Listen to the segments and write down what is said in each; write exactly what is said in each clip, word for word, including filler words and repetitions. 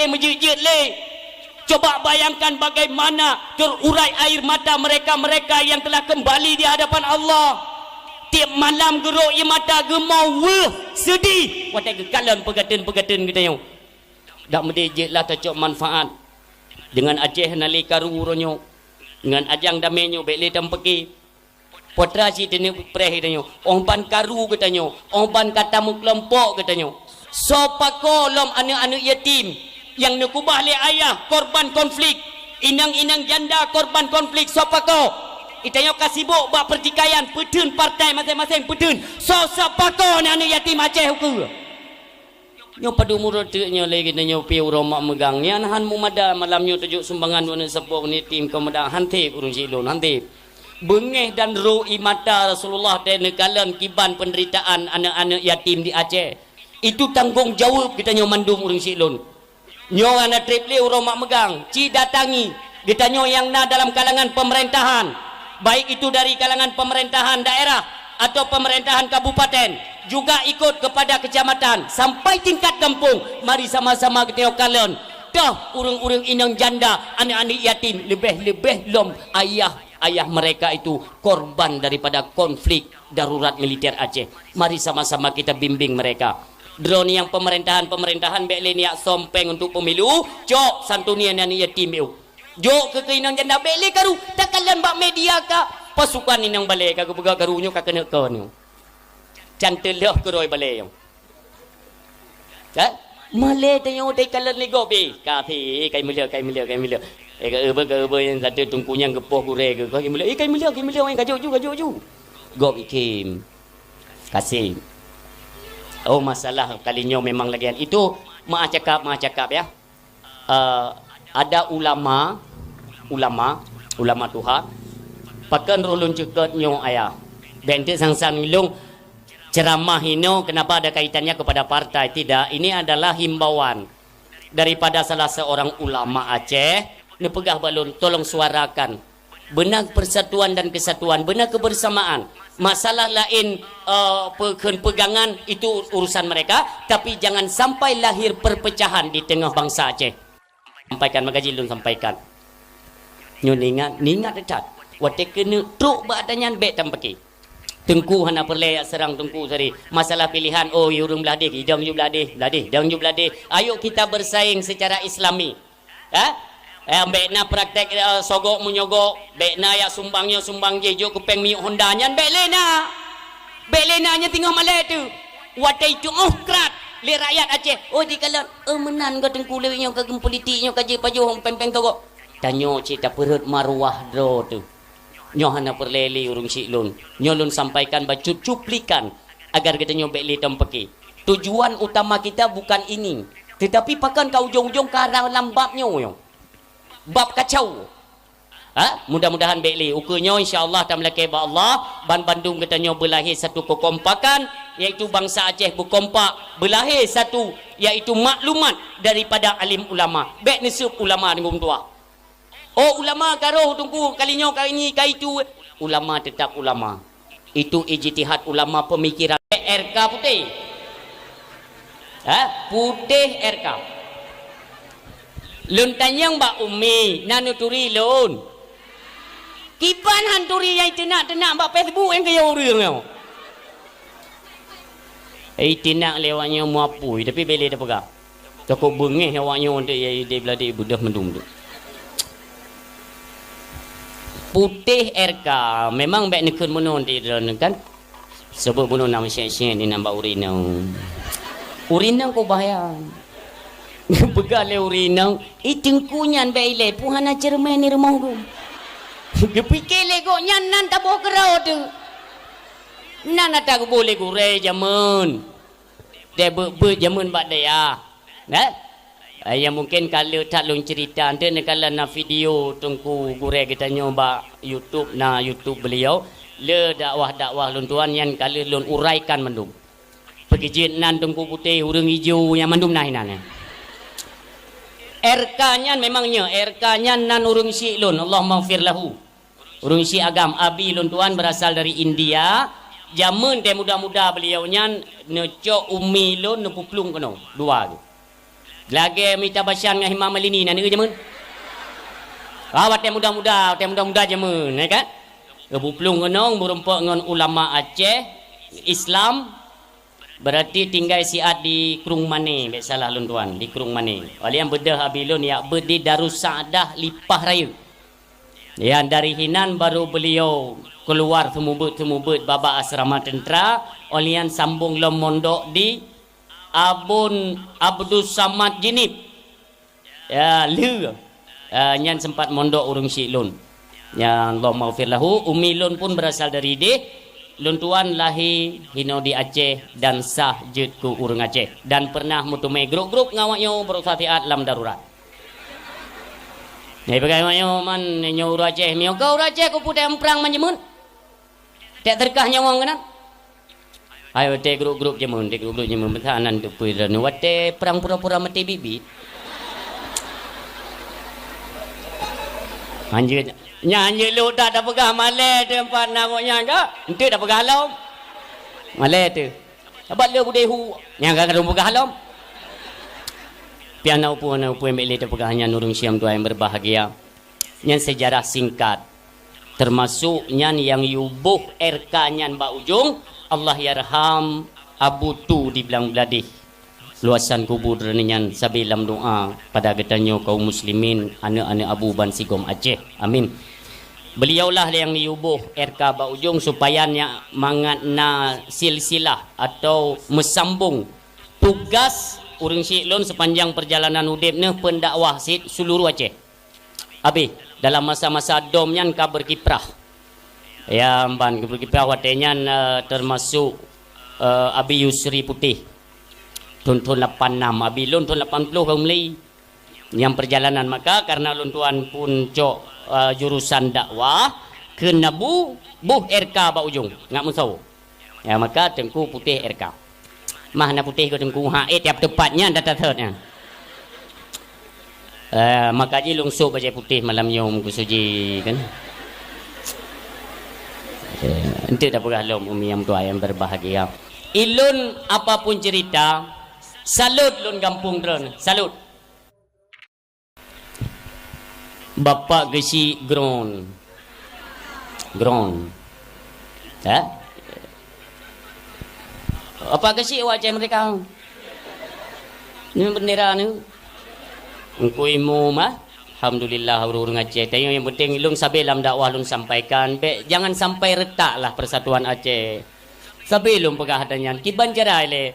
Meujeuet-jeuet lé. Coba bayangkan bagaimana terurai air mata mereka-mereka yang telah kembali di hadapan Allah. Tiep malam geurok ie mata geumo weueh seudeh watée geukalon peugateun-peugateun geutanyoe. Dak meudeh jeuet lah tacok manfaat. Deungon Aceh hana lé karu uroe nyoe. Ngon ajang damé nyoe bék lé tampeuké. Putra cit teuneuk preh geutanyoe, óh ban karu geutanyoe, óh ban ka tameukelompok geutanyoe. Soe pakoe lom aneuëk-aneuëk yatim nyang neukubah lé ayah korban konflik, inong-inong janda korban konflik, soe pakoe? Geutanyoe ka sibok bak peutikaian, peutheun partai maséng-maséng peutheun. Soe, soe pakoe aneuëk-aneuëk yatim Aceh ukeue? Nyoe padum uroe teuk nyoe lé geutanyoe pih uroe mak meugang. Nyan han meumada malam nyoe tujok sumbangan u aneuk sapo, u aneuk yatim ka meuda, han teb ureuëng siklon, han teb. Beungéh dan ro ie mata Rasulullah teuh neukalon kiban peunderitaan aneuëk-aneuëk yatim di Aceh. Itu tanggong jaweueb geutanyoe mandum ureuëng siklon. Nyoe hana treb lé uroe mak meugang, ci datangi geutanyoe nyang na dalam kalangan pemerintahan, baik itu dari kalangan pemerintahan daerah atau pemerintahan kabupaten, juga ikut kepada kecamatan sampai tingkat gampông. Mari sama-sama geutanyoe kalon toh ureuëng-ureuëng inong janda, aneuëk-aneuëk yatim, leubeh-leubeh lom ayah-ayah mereka itu korban daripada konflik darurat militer Aceh. Mari sama-sama kita bimbing mereka. Droeneuh nyang pemerintahan-pemerintahan bék lé niat sompeng untuk pemilu, cok santuni aneuëk yatim bék. Jok keu keuinong janda bék lé karu, takalon bak media ka pasukan inong balée ka geupeugah karu nyoe ka keuneuk kon nyoe. Can teulheueh keurôi balée nyoe. Kan? Malée tanyoe teukalon lé gob, eh, ka pih, eh, kai meuleuek, kai meuleuek, kai meuleuek. Eh, ka eubeue, ka eubeue nyang satu teungku nyang geupoh gurée geuh, kai meuleuek, eh, kai meuleuek, kai meuleuek, eh, ka jok ju, ka jok ju. Gob ikim. Kasih. Oh, masalah kali nyoe memang lagée nyan. Itu maah cakap, maah cakap, ya. Eh, ada ulama, ulama, ulama tuha, pakon roh lôn ceukeut nyoe ayah. Bék teuk sang-sang lôn ceramah inoe kenapa ada kaitannya kepada partai. Tidak, ini adalah himbauan daripada salah seorang ulama Aceh, neupeugah bak lôn, tolong suarakan. Beuna persatuan dan kesatuan, beuna kebersamaan. Masalah laén, eh, pe-, kheun pegangan, itu urusan mereka, tapi jangan sampai lahir perpecahan di tengah bangsa Aceh. Sampaikan, maka jih lôn sampaikan. Nyoe ningat, ningat that. Watée keuneuk trok bak ata nyan bék tampeuké. Teungku hana peureulée jak seurang teungku sari. Masalah pilihan, oh, ureuëng blah deh, idong ju blah deh, blah deh, idong ju blah deh. Ayo kita bersaing secara Islami. Ha? Eh, bék na praktek, eh, sogok menyogok, bék na jak sumbang nyoe sumbang jih, jok kupéng miyueb Honda nyan bék lé na. Bék lé na nyan teungoh malée teuh. Watée itu oh krat lé rakyat Aceh. Oh, dikalon, oh, meunan goe teungku lé nyoe ka geupolitik nyoe ka jeuet pajoh péng-péng sogok. Tanyoe cit tapeureuet maruah droe teuh. Nyoe hana peureulée lé ureuëng siklon. Nyoe lôn sampaikan bacut cuplikan agar geutanyoe bék lé tampeuké. Tujuan utama kita bukan ini, tetapi pakon ka ujong-ujong ka lam bab nyoe, bab kacau. Ha? Mudah-mudahan bék lé. Ukeue nyoe insya Allah tameulakée bak Allah, ban bandum geutanyoe beulahé satu keukompakan, yaitu bansa Aceh beukompak, beulahé satu, yaitu maklumat daripada alim ulama. Bék neuseup ulama deungon tuha. Oh, ulama ka roh teungku, kali nyoe ka ini, ka itu. Ulama tetap ulama. Itu ijtihad ulama pemikiran. R K putéh. Ha? Putéh R K. Lôn tanyong bak Umi, na neuturi lôn. Kiban han turi nyang teunak-teunak bak Facebook nyang keu ureuëng nyoe. Eh, tinak lé awak nyoe muapui, tapi bék lé tapeugah. Takot beungéh awak nyoe untuk ya idéh beladé beudôh mandum tu. Putéh R K, memang bék neukheun bunoe di droeneuh kan. Sebut bunoe nama syek-syek di nambah urinong. Urinong kok bahaya. Peugah lé urinong, "Ih, teungku nyan bék ilée, peue hana ceureumen di rumoh geuh." Geupike lé gobnyan nan taboh keudroe teuh. Nan ata geuboh lé gurée jameun. Deh beuet-beuet jameun bak dayah. Nah? Eh, ya mungkin ka lheueh that lôn cerita, ente neukalon na video teungku gurée geutanyoe bak YouTube, na YouTube beliau. Le dakwah-dakwah lôn tuan nyan ka lheueh lôn uraikan mandum. Peukeujeuet nan teungku putéh, ureuëng ijo nyang mandum na inan nyan. R K nyan memang nyoe, R K nyan nan ureuëng syik lôn, Allahummaghfir lahu. Ureuëng syik agam, abi lôn tuan berasal dari India. Jameun teuh muda-muda beliau nyan neucok umi lôn neupeuplueng keunoe, dua tu. Lagèe Amitabh Bachchan ngon Hema Malini na neu jameun. Ah, watèe muda-muda, watèe muda-muda jameun, ya kan? Geuplueng keunong meurumpok ngon ulama Aceh, Islam, berarti tinggai siat di Krueng Mane, bèk salah lôn tuan, di Krueng Mane. Óh lheueh nyan beudôh abi lôn jak beuet di Darussaaddah Lipah Rayeuk. Ya, dari hinan baru beliau keluar seumeubeuet-seumeubeuet babah asrama teuntra, óh lheueh nyan sambong lom mondok di Abon Abdus Samad Jeunieb. Ya, lheueh, ah, nyan sempat mondok ureueng syik lôn. Ya, Allahummaghfir lahu, umi lôn pun berasal dari idéh. Lôn tuan lahé hinoe di Aceh dan sah jeuet keu ureueng Aceh. Dan pernah meuteumé grup-grup ngon awak nyoe berusaha siat lam darurat. Nyoe peugah awak nyoe, "Man, nyoe ureueng Aceh, miyueb keu ureueng Aceh keu putéh prang man jameun." Teuka nyawöng keunan. Hai, watèe grup-grup jameun, watèe grup-grup jameun, meusanan teupeu droeneuh. Watèe prang pura-pura maté biet-biet. Hanjeuet, nyan hanjeuet lôn dak tapeugah malèe teumpat na gobnyan ka? Eunteuk tapeugah lom. Malèe teuh. Sabat lé budé hu, nyan ka kadang peugah lom. Pian na peue, na peue bèk lé tapeugah nyan ureueng siam tuan yang berbahagia. Nyan sejarah singkat. Termasuk nyan nyang yue boh R K nyan bak ujong, Allahyarham Abu Tu di Blang Bladeh. Luasan kubu droeneuh nyan sabe lam doa pada geutanyoe kaum muslimin, aneuk-aneuk Abu ban sigom Aceh. Amin. Beliaulah nyang yue boh R K bak ujong supaya nyak mangat na silsilah atau meusambong tugas ureueng syik lôn sepanjang perjalanan udép neuh pendakwah cit seuluruh Aceh. Abéh, dalam masa-masa dom nyan ka berkiprah. Ya, ban berkiprah watèe nyan, eh, termasuk, eh, Abi Yusri Putéh. Thon-thon lapan nam, abi lôn thon lapan ploh ka mulai. Nyang perjalanan maka karena lôn tuan pun cok, eh, jurusan dakwah, kheun na bu-, boh R K bak ujong, ngat meusaboh. Ya, maka Teungku Putéh R K. Mah na Putéh keu Teungku, ha, eh, tiap teumpat nyan data thot nyan. Eh, maka jih lôn sôk bajèe putéh malam nyoe Teungku Suji kan. Eh, eunteuk tapeugah lom umi nyang tuha nyang berbahagia. Ilôn apapun cerita, salut lôn gampông droen, salut. Bapak Geuchik Groen. Groen. Ya? Bapak Geuchik awak Aceh Merdeka. Ni bendera ni. Teungku Imum, ah. Alhamdulillah, ureueng-ureueng Aceh. Tapi yang penting, lôn sabe lam dakwah lôn sampaikan. Bèk, jangan sampai retaklah persatuan Aceh. Sabe lôn peugah hata nyan. Kiban cara ilèe.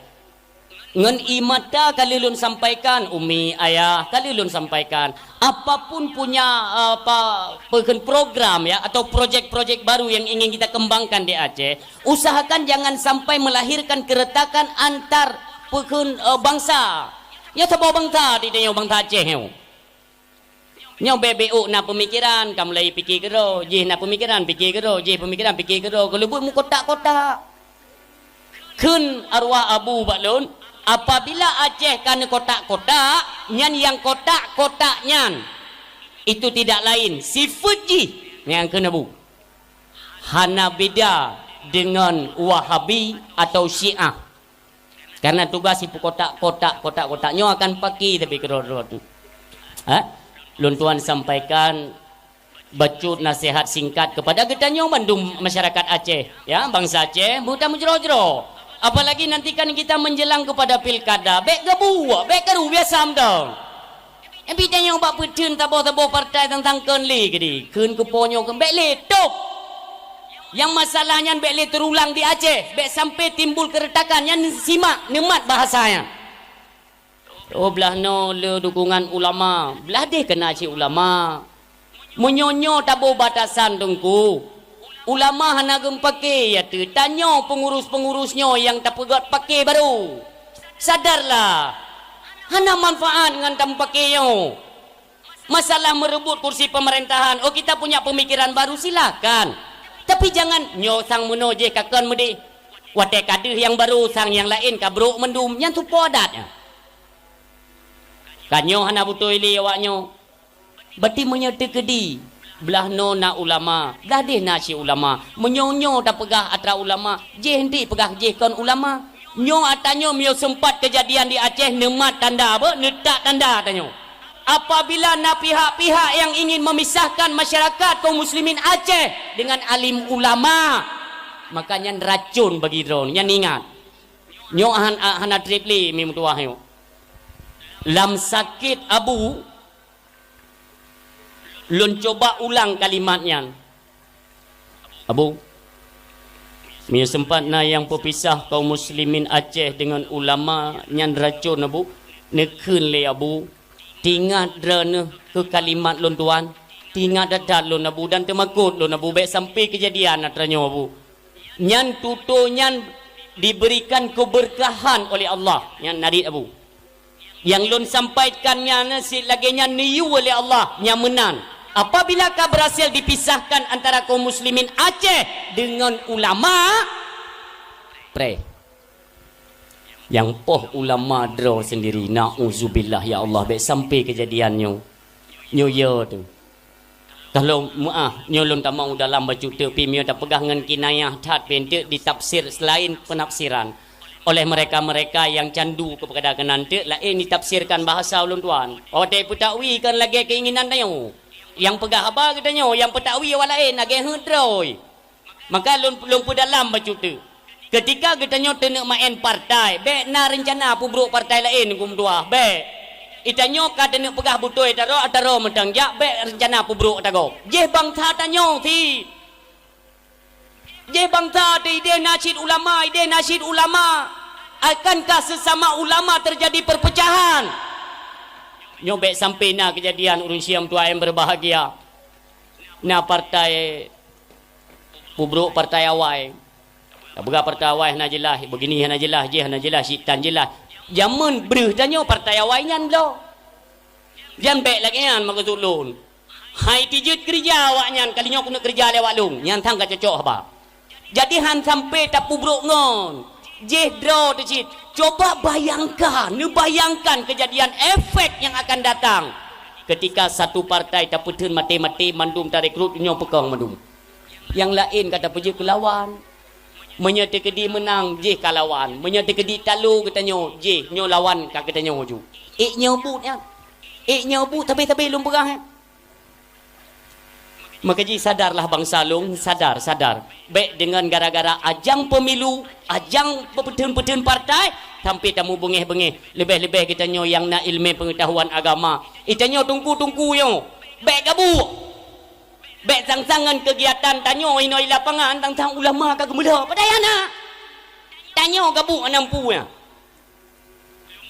Ngon ie mata ka lheueh lôn sampaikan, umi, ayah, ka lheueh lôn sampaikan. Apapun punya, apa, peukheun program, ya, atau projek-projek baru yang ingin kita kembangkan di Aceh, usahakan jangan sampai melahirkan keretakan antar peukheun, eh, bangsa. Ya, saboh bangsa di tanyoe, bangsa Aceh nyoe. Nyoe bèk-bèk ôk na peumikiran, ka mulai pike keudroe, jih na peumikiran, pike keudroe, jih peumikiran, pike keudroe, keuleubut meukotak-kotak. Kheun arwah abu bak lôn, apabila Aceh ka neukotak-kotak, nyan nyang kotak-kotak nyan, itu tidak lain, sifeuet jih nyang kheun abu. Hana beda deungon Wahabi atau Syiah. Karena tugas ipeukotak-kotak, kotak-kotak nyoe akan paki tapi keudroe-droe tu. Ha? Lôn tuan sampaikan bacut nasihat singkat kepada geutanyoe bandum masyarakat Aceh, ya, bangsa Aceh, buta mujro-jro. Apalagi nanti kan kita menjelang kepada pilkada, bèk gabuek, bèk karu biasa mantong. Tapi tanyoe bak peuteun saboh-saboh partai tang-tang kheun lé keudéh, kheun keu po nyoe kheun bèk lé, top. Nyang masalah nyan bèk lé teurulang di Aceh, bèk sampai timbul keuretakan nyan, simak neumat bahasa nyan. Oh, blah noe le dukungan ulama, blah déh keu na cit ulama. Meunyoe nyoe taboh batasan teungku, ulama hana geupake ya teuh, tanyoe peungurus-peungurus nyoe nyang tapeugöt pake barô. Sadarlah, hana manfaat ngon tameupake nyoe. Masalah merebut kursi pemerintahan, oh, kita punya pemikiran baru, silakan. Tapi jangan nyoe sang meunoe jih ka kon meudeh. Watèe ka deuh nyang barô, sang nyang laén ka brôk mandum, nyan tupo adat nyan. Ka nyoe hana beutôi lé awak nyoe. Berarti meunyoe teukeudi blah noe na ulama, blah déh na cit ulama. Meunyoe nyoe tapeugah atra ulama, jih eunteuk peugah jih kon ulama. Nyoe ata nyoe miyueb seumpat keujadian di Aceh, neumat tanda, beuh, neutak tanda ata nyoe. Apabila na pihak-pihak nyang ingin memisahkan masyarakat kaum muslimin Aceh dengan alim ulama, maka nyan racun bagi droe, nyan ingat. Nyoe han-, hana treb lé mi meutuwah nyoe. Lam sakét Abu, lôn cuba ulang kalimat nyan. Abu, meunyoe seumpat na nyang peupisah kaum muslimin Aceh deungon ulama, nyan racon, Abu. Neukheun lé Abu, teuingat droeneuh keu kalimat lôn tuan. Teuingat that-that lôn, Abu, dan teumakot lôn, Abu, bék sampai keujadian atra nyoe, Abu. Nyan tutoe nyan diberikan keberkahan oleh Allah. Nyan narit, Abu. Nyang lôn sampaikan nyan, sit lagée nyan neuyue lé Allah nyang meunan. Apabila ka beurhasil dipisahkan antara kaum muslimin Aceh deungon ulama, preh. Nyang poh ulama droe sendiri, nauzubillah, ya Allah, bék sampai keujadian nyoe. Nyoe yo teuh. Kalau meuáh, nyoe lôn tamong dalam bacut teuk, pih meunyoe tapeugah ngon kinayah that pih teuk ditafsir selain penafsiran oleh mereka-mereka yang candu kepada keunan teuk, laén ditafsirkan bahasa ulôn tuan. Watée peutakwi kan lagée keinginan tanyoe. Nyang peugah haba geutanyoe, nyang peutakwi awak laén lagée heuet droe. Maka lôn, lôn peudalam bacut teuk. Keutika geutanyoe teuneuk maén partai, bék na reuncana peubrok partai laén, geumeudua, bék. Itanyoe ka teuneuk peugah beutôi taroe, taroe mantong jak, bék reuncana peubrok tagob. Jih bansa tanyoe sit. Jih bansa teuh ideh na cit ulama, ideh na cit ulama. Akankah sesama ulama terjadi perpecahan? Nyoe bék sampai na keujadian ureuëng siom tuai nyang berbahagia. Na partai peubrok partai awai. Tapeugah partai awai hana jeulaih, begini hana jeulaih, jih hana jeulaih, sitan jeulaih. Jameun breuh tanyoe partai awai nyan bloe. Jan bék lagée nyan meukeusut lôn. Hai tijeuet keureuja awaknyan, kali nyoe keuneuk keureuja lé awak lôn, nyan sang ka cocok haba. Jadi han sampai tapeubrok ngon. Jih droe teuh cit. Coba bayangkan, neubayangkan keujadian efek nyang akan datang. Keutika satu partai tapeutheun maté-maté mandum tarekrut nyoe peukong mandum. Nyang laén ka tapeujeuet keu lawan. Meunyoe teukeudi meunang, jih ka lawan. Meunyoe teukeudi talo geutanyoe, jih nyoe lawan ka geutanyoe ju. Ék nyoe buet nyan. Ék nyoe buet, sabe-sabe lôn peugah nyan. Maka jih sadarlah bansa lôn, sadar, sadar. Bék deungon gara-gara ajang pemilu, ajang peutheun-peutheun partai, sampai tamu beungéh-beungéh. Leubeh-leubeh geutanyoe nyang na ileumé peungeutahuan agama. Itanyoe tungku-tungku nyoe, bék gabuk. Bék sang-sang ngon keugiatan tanyoe inoe i lapangan, sang-sang ulama ka geumeulhok. Padahai hana. Tanyoe gabuk hana mampu nyan.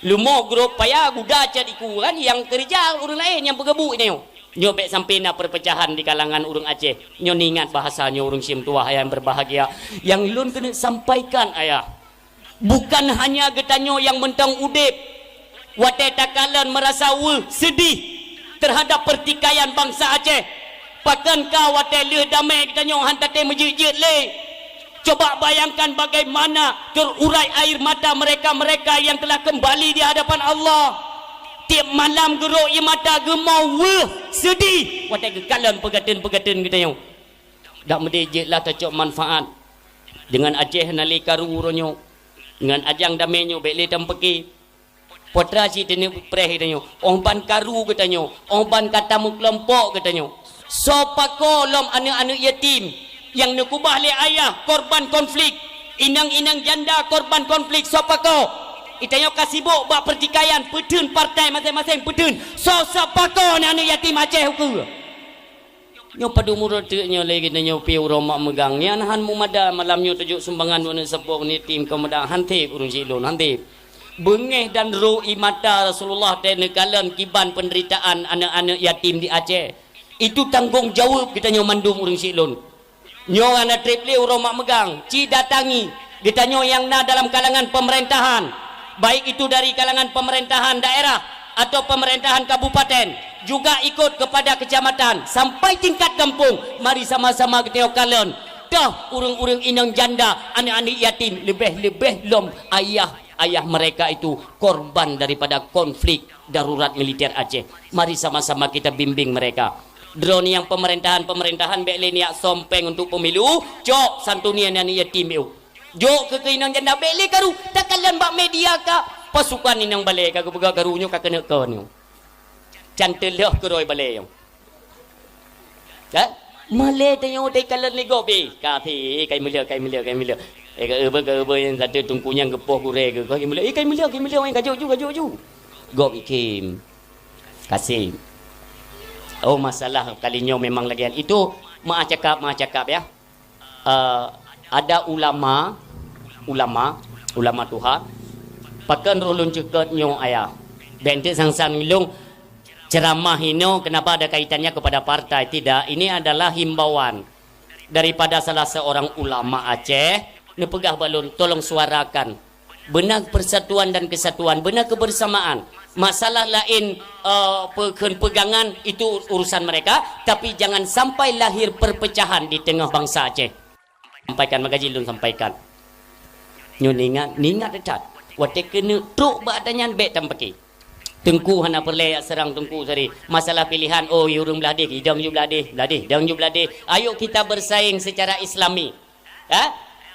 Leumo grob paya guda cit iku kan, nyang keureuja ureuëng laén nyang peugabuk nyoe. Nyoe bék sampai na perpecahan di kalangan ureuëng Aceh. Nyoe neuingat bahasa nyoe ureuëng siom tuah ayah nyang berbahagia. Nyang lôn keuneuk sampaikan ayah. Bukan hanya geutanyoe nyang mantong udeb. Watée takalon meurasa weueh, seudeh terhadap pertikaian bansa Aceh. Pakon ka watée lheueh damé geutanyoe han taté meujeuet-jeuet lé. Coba bayangkan bagaimana terurai air mata mereka-mereka yang telah kembali di hadapan Allah. Tiep malam geurok ie mata geumo weueh seudeh watée geukalon peugateun-peugateun geutanyoe. Dak meudeh jeuet lah tacok manfaat. Deungon Aceh na lé karu uroe nyoe. Ngon ajang damé nyoe bék lé tampeuké. Putra cit teuneuk preh geutanyoe, óh ban karu geutanyoe, óh ban ka tameukeulumpok geutanyoe. Soe pakoe lom aneuëk-aneuëk yatim nyang neukubah lé ayah korban konflik, inong-inong janda korban konflik, soe pakoe? Geutanyoe ka sibok bak pertikaian, peutheun partai maséng-maséng peutheun. Soe, soe pakoe aneuëk-aneuëk yatim Aceh ukeue? Nyoe padum uroe teuk nyoe lé geutanyoe pih uroe mak meugang. Nyan han mumada malam nyoe tajok sumbangan u aneuk sapo, u aneuk yatim, keu meuda han teb ureuëng siklon, han teb. Beungéh dan ro ie mata Rasulullah teuh neukalon kiban penderitaan aneuk-aneuk yatim di Aceh. Itu tanggong jaweueb geutanyoe mandum ureuëng siklon. Nyoe hana treb lé uroe mak meugang, ci datangi geutanyoe nyang na dalam kalangan pemerintahan, baik itu dari kalangan pemerintahan daerah atau pemerintahan kabupaten, juga ikut kepada kecamatan sampai tingkat gampông. Mari sama-sama geutanyoe kalon, toh ureuëng-ureuëng inong janda, aneuk-aneuk yatim, leubeh-leubeh lom ayah-ayah mereka itu korban daripada konflik darurat militer Aceh. Mari sama-sama kita bimbing mereka. Droeneuh nyang pemerintahan-pemerintahan bék lé neujak sompeng untuk pemilu, cok santuni aneuk-aneuk yatim bék. Jok keu, keu inong janda, bèk lé karu. Takalon bak media ka, pasukan inong balè ka geupeugah karu nyoe ka keuneuk kon nyoe. Can teulheueh keurôi balè nyoe. Kan? Malèe tanyoe takalon lé gob, eh, ka até, eh, kai meuleuek, kai meuleuek, kai meuleuek. Eh, ka eubeue, ka eubeue nyang satu teungku nyang geupoh gurèe geuh, kai meuleuek, eh, kai meuleuek, kai meuleuek, eh, ka jok ju, ka jok ju. Gob ikhém. Kasém. Oh, masalah kali nyoe memang lagèe nyan. Itu meu'ah cakap, meu'ah cakap, ya. Eh, ada ulama, ulama, ulama tuha, pakon roh lôn ceukeut nyoe ayah. Bèk enteuk sang-sang lôn ceramah inoe, kenapa ada kaitannya kepada partai? Tidak, ini adalah himbauan daripada salah seorang ulama Aceh, neupeugah bak lôn, tolong suarakan. Beuna persatuan dan kesatuan, beuna kebersamaan. Masalah laén, eh, pe-, kheun peugangan, itu urusan mereka, tapi jangan sampai lahir perpecahan di tengah bangsa Aceh. Sampaikan, maka jih lôn sampaikan. Nyoe ingat, ingat that. Watèe keuneuk trok bak ata nyan bèk tampaki. Teungku hana peureulèe jak seurang Teungku Sari. Masalah pilihan, oh, ureueng blah deh, idong ju blah deh, blah deh, idong ju blah deh. Ayo kita bersaing secara Islami. Ha?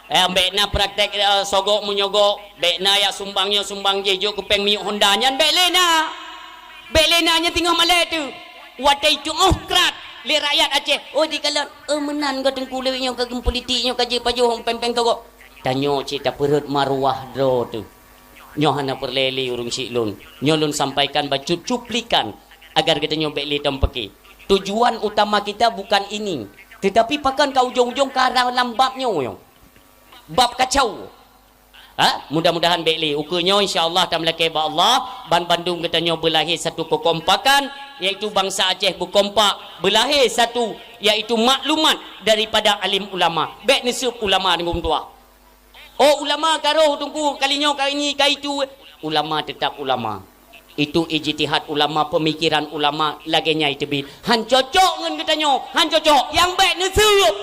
Eh, bèk na praktek, eh, sogok menyogok, bèk na jak sumbang nyoe sumbang jih, jok keu pèng miyueb Honda nyan bèk lé na. Bèk lé na, nyan teungoh malèe teuh. Watèe tu'oh krat lé rakyat Aceh. Oh, dikalon, oh, meunan goe Teungku lé nyoe ka geupolitik nyoe ka jeuet pajoh pèng-pèng sogok. Tanyoe cit tapeureuet maruah droe teuh. Nyoe hana peureulèe lé ureueng syiek lôn. Nyoe lôn sampaikan bacut cuplikan agar geutanyoe bèk lé tampaki. Tujuan utama kita bukan ini, tetapi pakon ka ujong-ujong ka lam bab nyoe, bab kacau. Ha? Mudah-mudahan bèk lé. Ukeue nyoe insya Allah tameulakèe bak Allah, ban bandum geutanyoe beulahé satu kekompakan, yaitu bangsa Aceh beukompak, beulahé satu, yaitu maklumat daripada alim ulama. Bèk neuseup ulama deungon tuha. Oh, ulama ka roh Teungku, kali nyoe ka ini, ka itu. Ulama tetap ulama. Itu ijtihad ulama, pemikiran ulama lagèe nyan teubiet. Han cocok ngon geutanyoe, han cocok. Nyang bèk neuseup.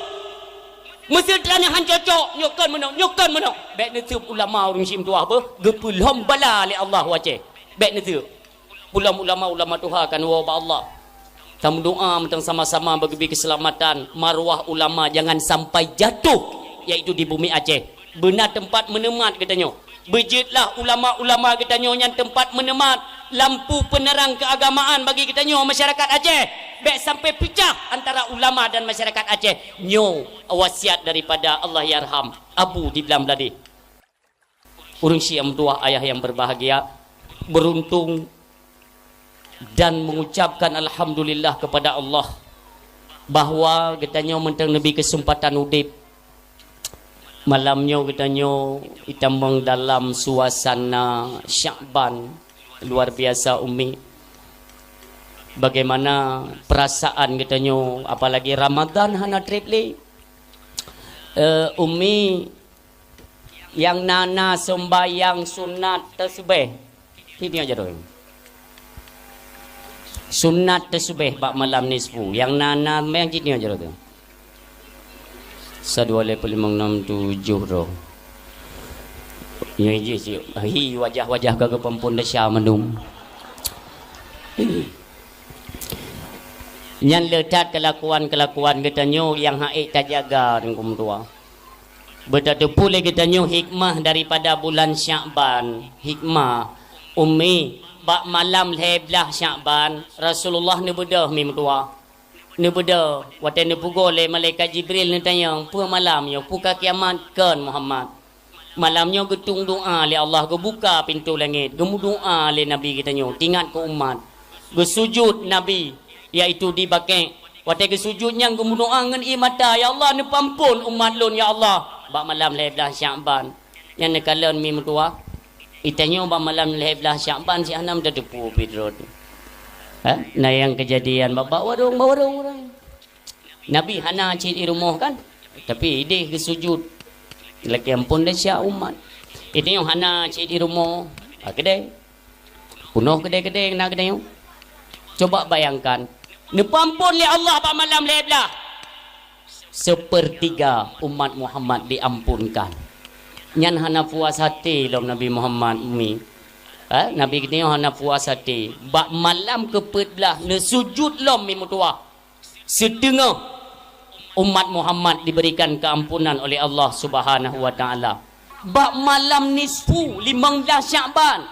Meuseutra nyan han cocok, nyoe kon meunoe, nyoe kon meunoe. Bèk neuseup ulama ureueng syiek meutuah beuh, geupeulhom bala lé Allah u Aceh. Bèk neuseup. Peulom ulama-ulama tuha kan woe bak Allah. Tameudoa mantong sama-sama bagi keuseulamatan maruah ulama jangan sampai jatuh, yaitu di bumi Aceh. Beuna teumpat meuneumat geutanyoe. Beujeuetlah ulama-ulama geutanyoe nyan teumpat meuneumat, lampu peuneurang keuagamaan bagi geutanyoe masyarakat Aceh. Bèk sampai peucah antara ulama dan masyarakat Aceh. Nyoe wasiat daripada Allahyarham Abu di Blang Bladeh. Ureueng syiek meutuah, ayah yang berbahagia, beruntung dan mengucapkan alhamdulillah kepada Allah bahwa geutanyoe mantong neubri keuseumpatan udeb. Malam nyoe geutanyoe itamong dalam suasana Syakban luar biasa, Umi. Bagaimana perasaan geutanyoe, apalagi Ramadan hana trép lé? Eh, Umi, nyang na-na seumbahyang sunat teusubeh. Sini aja dong. Sunat teusubeh bak malam nisfu. Nyang na-na seumbahyang sini aja dong. Sa dua lhèe peuet limong nam tujoh droe. Nyoe jih cit. Hi, wajah-wajah ka geupampon desya mandum. Nyan le that kelakuan-kelakuan geutanyoe nyang ha'ék tajaga, Teungku meutuah. Beutateupeue lé geutanyoe hikmah daripada bulan Syakban. Hikmah, Umi, bak malam lhèe blaih Syakban, Rasulullah neubeudôh, Mi meutuah. Neubeudôh, watèe neupeugoe lé malaikat Jibril neutanyong, "Peue malam nyoe? Peue ka kiamat?" "Kon, Muhammad. Malam nyoe geutung doa lé Allah, geubuka pintoe langét, geumeudoa lé Nabi geutanyoe, teuingat keu umat. Geusujut Nabi, yaitu di Baqi'. Watèe geusujut nyan geumeudoa ngon ié mata, 'Ya Allah, neupeuampon umat lôn, ya Allah.' Bak malam lhèe blaih Syakban." Nyan neukalon, Mi meutuah. Geutanyoe bak malam lhèe blaih Syakban cit hana meutateupeue pih droe teuh. Ha? Na nyang keujadian bak, bak warong, bak warong ureueng. Nabi hana cit di rumoh kan? Tapi idéh geusujut. Lakèe ampôn desya umat. Geutanyoe hana cit di rumoh. Ha, keudè. Peunoh keudè-keudè na geutanyoe. Coba bayangkan. Neupeuampôn lé Allah bak malam lhèe blaih. Sepertiga umat Muhammad diampunkan. Nyan hana puas até lom Nabi Muhammad, Mi. Ha? Nabi geutanyoe hana puas até. Bak malam keupeuet blaih neusujut lom, Mi meutuah. Siteungoh Umat Muhammad diberikan keampunan oleh Allah Subhanahu wa Ta'ala. Bak malam nisfu, limong blaih Syakban,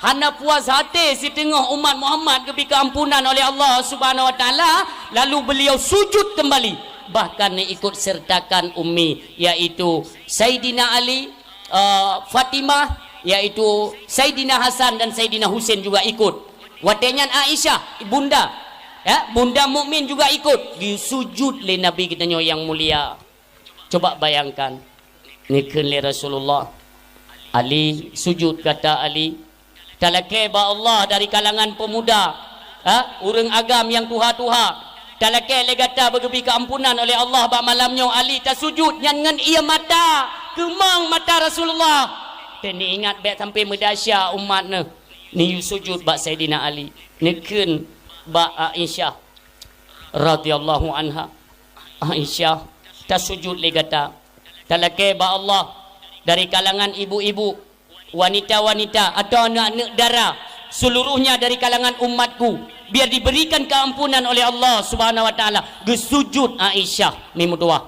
hana puas até siteungoh umat Muhammad geubri keampunan oleh Allah Subhanahu wa Ta'ala, lalu beliau sujud kembali. Bahkan ikut sertakan ummi, yaitu Saidina Ali, eh, Fatimah, yaitu Saidina Hasan dan Saidina Husain juga ikut. Watée nyan Aisyah, bunda, ya, bunda mukmin juga ikut. Disujud lé Nabi geutanyoe nyang mulia. Coba bayangkan, neukheun lé Rasulullah, "Ali, sujud gata Ali. Talakée bak Allah dari kalangan pemuda, ha, ureuëng agam nyang tuha-tuha. Talakée lé gata beugeubri keampunan oleh Allah bak malam nyoe Ali, tasujud." Nyan ngon ié mata, keumong mata Rasulullah. Dan ingat bék sampai meudahsya umat neuh. Neuyue sujud bak Saidina Ali. Neukheun bak Aisyah radhiyallahu anha, "Aisyah, tasujud lé gata. Talakée bak Allah dari kalangan ibu-ibu, wanita-wanita atau aneuk-aneuk dara, seluruhnya dari kalangan umatku, biar diberikan keampunan oleh Allah Subhanahu wa Ta'ala." Geusujud Aisyah mi meutuwah.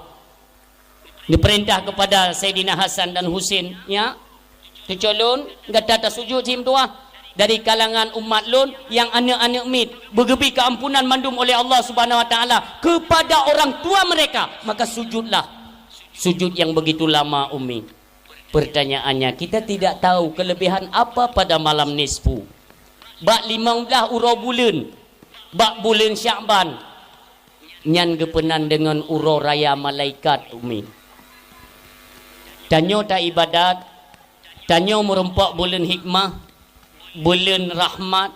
Diperintah kepada Saidina Hasan dan Husin, "Ya, cuco lôn, gata tasujud si meutuwah. Dari kalangan umat lôn nyang aneuk-aneuk miet, beugeubri keampunan mandum oleh Allah Subhanahu wa Ta'ala kepada orang tua mereka, maka sujudlah." Sujud yang begitu lama, Ummi. Pertanyaannya, kita tidak tahu kelebihan apa pada malam nisfu. Bak limong blaih uroe buleuen, bak buleuen Syakban, nyan geupeunan deungon uroe raya malaikat, Ummi. Tanyoe taibadat, tanyoe meurumpok buleuen hikmah, buleuen rahmat,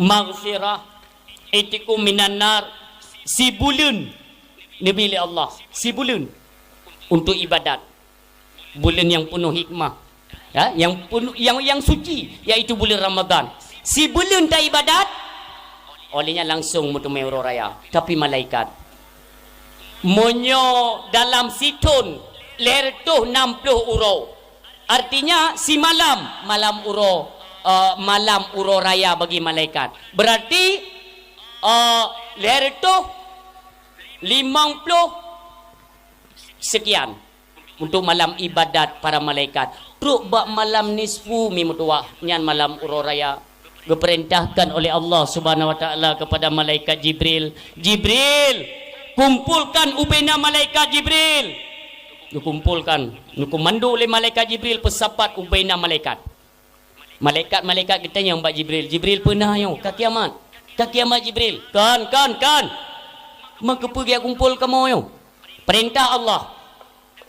maghfirah, itikum minan nar, sibuleuen neubri lé Allah, sibuleuen untuk ibadat. Buleuen nyang peunoh hikmah, ya, nyang peunoh, nyang, nyang suci, yaitu buleuen Ramadhan. Sibuleuen taibadat, oleh nyan langsong meuteumé uroe raya. Tapi malaikat, meunyoe dalam sithon lhèe reutôh nam ploh uroe, artinya simalam, malam uroe, eh, malam uroe raya bagi malaikat. Berarti, eh, lhèe reutôh limong ploh sekian untuk malam ibadat para malaikat. Trok bak malam nisfu mi meutuwah, nyan malam uroe raya, geupeurintahkan oleh Allah Subhanahu wa Ta'ala kepada malaikat Jibril, "Jibril, kumpulkan ubena malaikat Jibril." Geukumpulkan, geukomando lé malaikat Jibril peusapat ubena malaikat. Malaikat-malaikat geutanyong bak Jibril, "Jibril, peue na nyoe? Ka kiamat? Ka kiamat, Jibril?" "Kon, kon, kon! Meukeupeu geujak kumpol kamoe nyoe?" Peurintah Allah.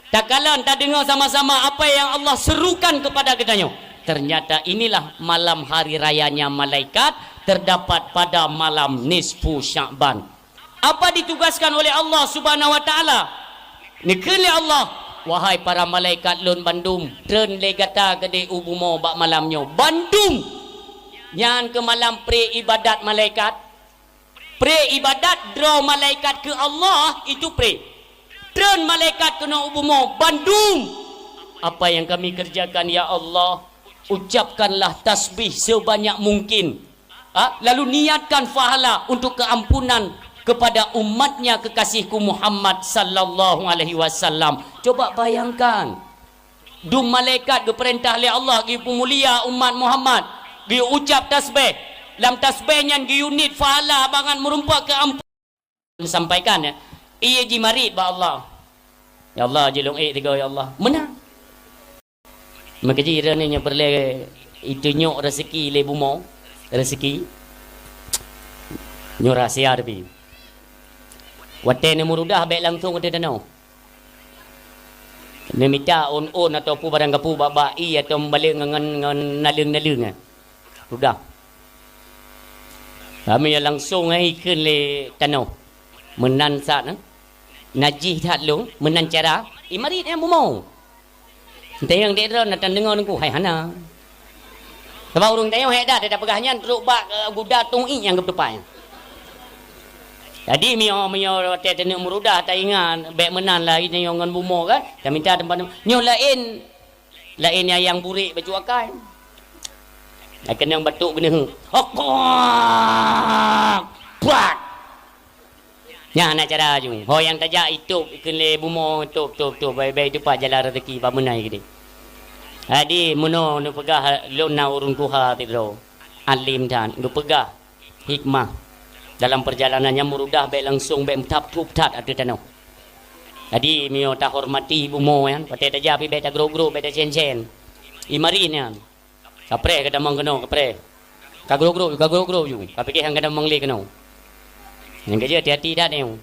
Takalon, tadeungoe sama-sama apa yang Allah serukan kepada geutanyoe. Ternyata inilah malam hari rayanya malaikat, terdapat pada malam nisfu Sya'ban. Apa ditugaskan oleh Allah Subhanahu wa Ta'ala? Neukheun lé Allah, "Wahai para malaikat Lôn bandum, treun lé gata keudeh u bumoe bak malam nyoe bandum." Nyan keuh malam pré ibadat malaikat. Pré ibadat droe malaikat keu Allah itu pré. Treun malaikat keunoe u bumoe bandum. Apa yang kami kerjakan, ya Allah? Ucapkanlah tasbih sebanyak mungkin. Ha? Lalu niatkan pahala untuk keampunan kepada umatnya kekasihku Muhammad sallallahu alaihi wasallam. Coba bayangkan, dum malaikat geupeurintah lé Allah geupeumulia umat Muhammad, geuucap tasbih. Lam tasbih nyan geuyue niet pahala bangat meurumpok keu amp-, sampaikan, ya. Ié jimarit bak Allah. "Ya Allah, jilong ék tiga, ya Allah." Meunan. Maka jih droeneuh nyoe peureulée itunyok rezeki lé bumoe, rezeki. Nyoe rahsia tapi. Watée neumurudah bék langsong watée tanoh. Neumita ôn-ôn atau peue barang gapeue bak-bak ié atau meubalek ngon, ngon, ngon naleueng-naleueng, eh. Rudah. Kami langsong, eh, ikheun lé tanoh. Meunan sat, eh. Najih that lôn, meunan cara, imarit nyang bumoe. Tayong dek droe na tan deungoe nungku, hai hana. Sabab ureuëng tayong hék that, tapeugah nyan trok bak, eh, guda tueng ié nyang geutupai. Jadi, meunyoe, meunyoe watée taneuk meurudah, taingat, bék meunan lah, tayong ngon bumoe kan, tamita teumpat nyoe laén, laén nyang, nyang burék bacut akai. Ai keunong batuk geuneuk. Hokok! Brat! Nyan hana cara ju. Ho nyang tajak itôb keu lé bumoe, tôb, tôb, tôb, bèk, bèk iteupat jalan raseuki bak meunan keudéh. Jadi, meunoe neupeugah lôn na ureueng tuha sidroe, alim that, geupeugah hikmah dalam peurjalanan nyang meurudah bèk langsông bèk meuthab-thub that ateueh tanoh. Jadi, meunyoe tahormati bumoe nyan, watèe tajak pih bèk tagrôp-grôp, bèk tacén-cén. Imarit nyan. Kapreh ka tamong keunoe, kapreh. Kagrôp-grôp, kagrôp-grôp ju. Kapike han ka tamong lé keunoe. Nyang keujeuet hati-hati that nyoe.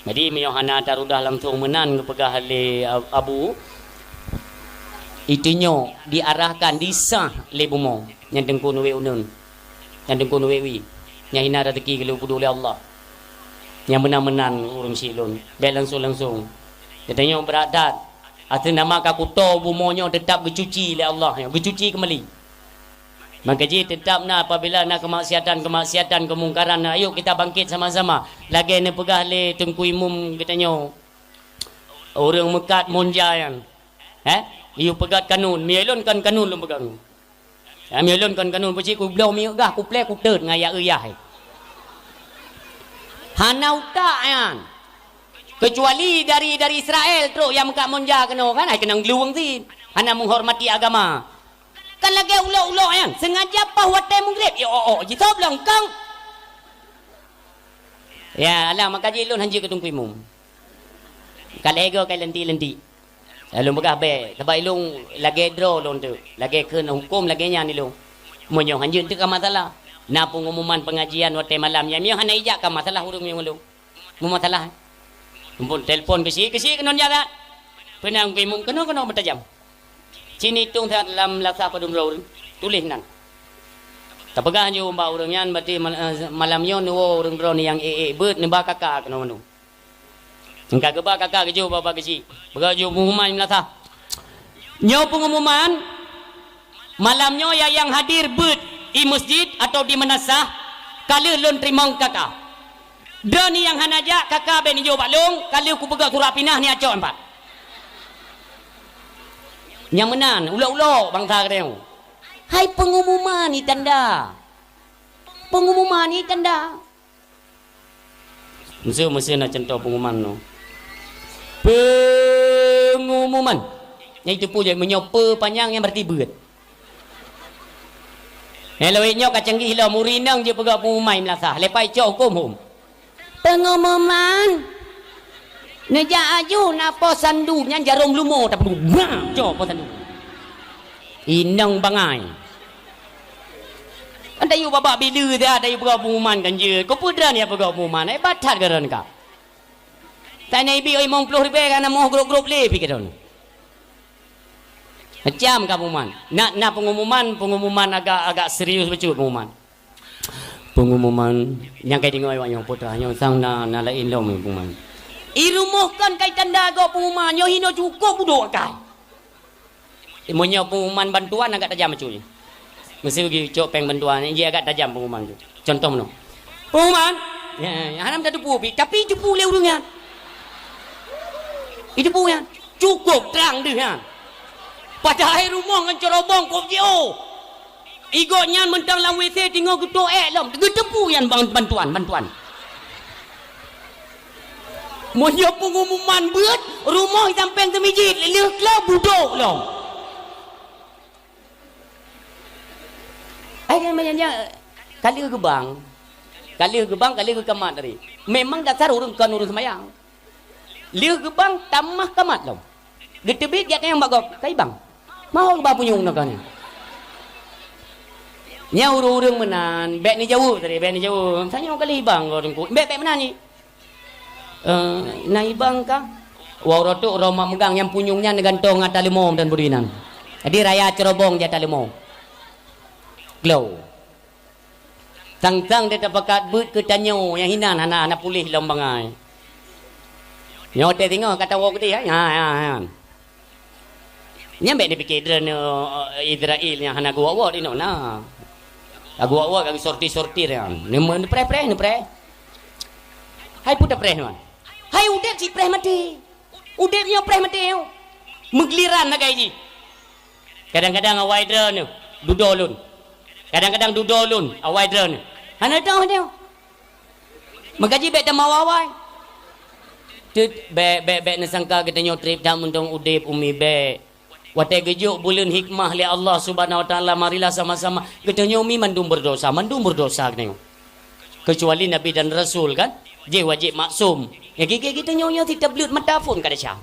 Jadi, meunyoe hana tarudah langsông meunan geupeugah lé Ab-, Abu, itunyok diarahkan, disah lé bumoe nyang teungku neuwèh uneun, nyang teungku neuwèh wie, nyang hina raseuki geuleubudoe lé Allah. Nyang meunan-meunan ureueng syiek lôn, bèk langsông-langsông. Geutanyoe brat that. Ateueh nama ka kuto bumoe nyoe teutab geucuci lé Allah nyoe, geucuci keumbali. Maka jih teutab na apabila na keumaksiatan-keumaksiatan, keumungkaran, na, ayo kita bangkit sama-sama. Lagèe neupeugah lé Teungku Imum geutanyoe, ureueng meukat munja nyan. Eh? Yue peugöt kanun. Meulôn kon kanun lôn peugöt. Ya, meulôn kon kanun, peucit kubloe minyeuk gah, kuplè kuteut ngon ayah euyah. Hana utak nyan. Keucuali dari, dari Israel trok nyang meukat munja keunoe kan, hai keunong glueng cit. Hana meuhormati agama. Kan lagèe ulok-ulok nyan, sengaja paih watèe meugreb, ya, oh, oh, jitôb lom kong. Ya, alah, maka jih lôn hanjeuet keu Teungku Imum. Ka lhèe goe kai leundi-leundi. Lôn peugah bèk, sabab ilôn lagèe droe lôn teuk, lagèe kheun hukôm lagèe nyan ilôn. Meunyoe hanjeuet teuk ka masalah, na peungumuman peungajian watèe malam nyan, meunyoe hana ijak ka masalah ureueng ngon lôn. Meumasalah. Muphom telepon keuchik, keuchik keunoe jalan. Peunang Teungku Imum keunoe-keunoe meutajam. Cit itong that lam lasah padum droe ureueng, tuléh nan. Tapeugah ju bak ureueng nyan, berarti mal-, eh, malam nyoe neuwoe ureueng droeneuh nyang ék-ék beuet neuba kaka keunoe meunoe. Ka geuba kaka geujok bak keuchik. Peugah ju pengumuman meunasah. Nyoe pengumuman, malam nyoe ya nyang hadir beuet i masjid atau di meunasah, ka lheueh lôn teurimong kaka. Droeneuh nyang hana jak, kaka bèk neujok bak lôn, ka lheueh kupeugah surat pinah neuh acok empat. Nyang meunan, ulok-ulok bansa geutanyoe. Hai pengumuman ni tanda. Pengumuman ni tanda. Meuseu-meuseu na cuntoh pengumuman nyoe. Pengumuman. Nyang jiteupeue jih, meunyoe pe panyang nyan berarti beuet. Nyang lawét nyoe ka canggih lom, ureueng inong jeuet peugah pengumuman meunasah. Leupah cok hukôm hom. Pengumuman. Neujak aju na po sandu nyan jarom lumo tapeuduek. Bang! Cok po sandu. Inong bangai. Kan tayue babah bileue dah, tayue peugah pengumuman kan jeuet. Keupeue droeneuh nyang peugah pengumuman? Hebat that droeneuh ka. Tan na ibi limong ploh ribèe ka na moh grôp-grôp lé pih droeneuh. Macam ka pengumuman. Na, na pengumuman, pengumuman agak, agak serius bacut pengumuman. Pengumuman nyang ka deungö awak nyoe, peue teuh nyoe sang na, na laén lom pengumuman. I rumoh kon kai tanda gob pengumuman, nyoe hinoe cukôp budok akai. Meunyoe pengumuman bantuan agak tajam bacut nyoe. Meuseu geucok péng bantuan, jih agak tajam pengumuman tu. Contoh meunoe. Pengumuman, ya, ya, hana meutateupeue pih, tapi jiteupeue lé ureueng nyan. Jiteupeue nyan. Cukôp trang deuh nyan. Padahai rumoh ngon cerobong kôp jiôh. Igoe nyan mantong lam WC teungoh geutoh ék lom, geuteupeue nyan ban-, bantuan, bantuan. Meunyoe pengumuman beuet, rumoh sampéng teumijit, lheueh klo budok lom. Ai, kan macam nyan, ka lheueh geubang. Ka lheueh geubang, ka lheueh geukamat tadi. Memang dasar ureueng kon ureueng seumayang. Lheueh geubang tamah kamat lom. Geuteubiet gata nyang bak gob, ka ibang. Mau geuba punyueng nangka nyan. Nyan ureueng-ureueng meunan, bèk neujaweueb tadi, bèk neujaweueb. Tanyoe ka lheueh ibang gob teungku. Bèk, bèk meunan nyan. Eh, na ibang ka? Wah, uroe tu uroe mak meugang nyang punyueng nyan neugantong ata leumo dan budi nan. Jadi raya cerobong di ata leumo. Klo. Sang-sang dia tapakat beuet keu tanyoe nyang hinan hana, hana puléh lom bangai. Nyoe teuh singoh ka tawoe keudéh, ha, ha, ha. Nyan bèk neupike droeneuh, eh, Israel nyang hana geuwot-wot inoe na. Ka geuwot-wot ka geusortir-sortir nyan. Neupreh-preh, neupreh. Hai peue tapreh nyan? Hai udép cit preh maté. Udép nyoe preh maté nyoe. Meugliran lagèe jih. Kadang-kadang awai droeneuh dudoe lôn. Kadang-kadang dudoe lôn awai droeneuh. Hana teuh nyoe. Meukaji bék tamawawai. Teut, bék, bék, bék neusangka geutanyoe treb that mantong udeb, Umi, bék. Watée geujok buleuen hikmah lé Allah Subhanahu Wa Taala, marilah sama-sama. Geutanyoe, Umi, mandum berdosa, mandum berdosa geutanyoe. Kecuali Nabi dan Rasul, kan? Jih wajéb maksum. Nyang gigée geutanyoe nyoe sit tableuet mata phon ka desya.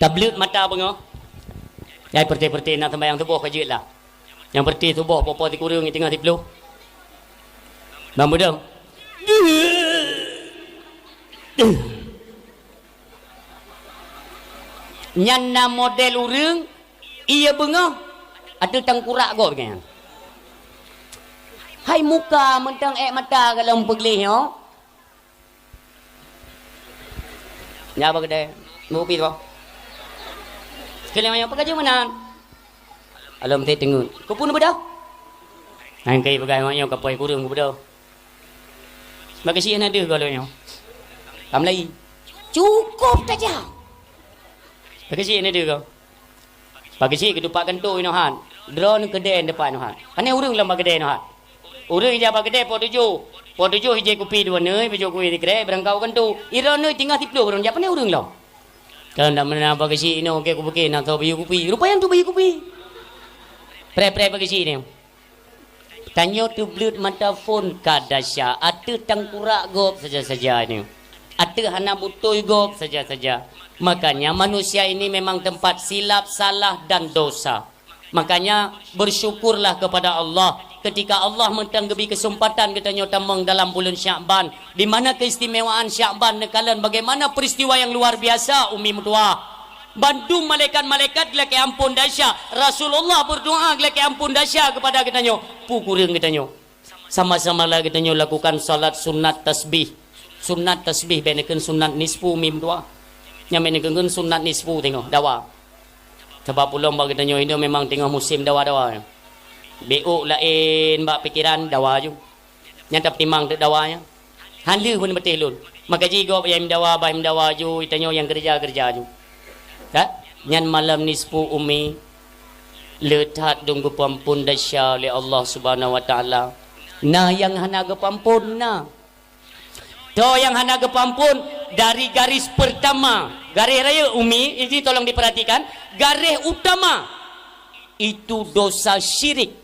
Tableuet mata beungoh. Nyang peureté-peureté na seumayang suboh ka jeuet lah. Nyang peureté suboh po-po sikureueng teungoh siploh. Ban beudôh. Nyan na model ureuëng, iya beungoh, ateueh tangkurak gob nyan. Hai muka mantong ék mata ka lom peugleh nyoe. Nya ba keudè, mupi tu. Sekali manyang peugah jeuem meunan. Alom teuh teungeut. Keupeue neubeudôh? Nyan kai peugah manyang kapoi kureueng kubeudôh. Bak keuchik na deuh goh lom nyoe. Ka meulayi. Cukôp tajam. Bak keuchik na deuh goh. Bak keuchik keudupat kantô inoe hat. Droeneuh keudè nibak inoe hat. Pane ureuëng lom bak keudè inoe hat. Ureuëng ija bak keudè po tujoh. Po tujoh ijép kupi dua nui, beujoe kupi sikrek, beurangkau kantô. Droeneuh teungoh siploh ureuëng jak pane ureuëng lom. Kan dak meunan bak keuchik inoe, oke, kupiké na soe bayeue kupi. Rupa nyang tu bayeue kupi. Preh-preh bak keuchik nyoe. Tanyoe teubleuet mata phon ka desya, ateueh tangkurak gob saja-saja nyoe. Ateueh hana beutôi gob saja-saja. Makanya manusia ini memang tempat silap, salah, dan dosa. Makanya bersyukurlah kepada Allah ketika Allah mantong geubri keuseumpatan geutanyoe tamong dalam buleuen Syakban, di mana keistimewaan Syakban neukalon bagaimana peristiwa yang luar biasa, Umi meutuwah. Bandum malaikat-malaikat geulakée amphon desya. Rasulullah berdoa geulakée amphon desya keupada geutanyoe. Peue kureueng geutanyoe? Sama-sama lah geutanyoe lakukan salat sunat tasbih. Sunat tasbih bék neukheun sunat nisfu, Umi meutuwah. Nyang bék neukheun sunat nisfu teungoh dawa. Sabab ulôn bak geutanyoe inoe memang teungoh musém dawa-dawa. Bék laén bak pikeran dawa ju. Nyang tapeutimang teuk dawa nyan. Hana lheueh beuneupatéh lôn. Maka jigob nyang dawa, bah dawa ju, tanyoe nyang keureuja-keureuja ju. Ka? Nyan malam nisfu, Umi, le that dong geupeuamphon desya lé Allah Subhanahu Wa Taala. Na nyang hana geupeuamphon, na. Toh nyang hana geupeuamphon dari garis pertama, garis rayeuk, Umi, ini tolong diperhatikan, garis utama itu dosa syirik.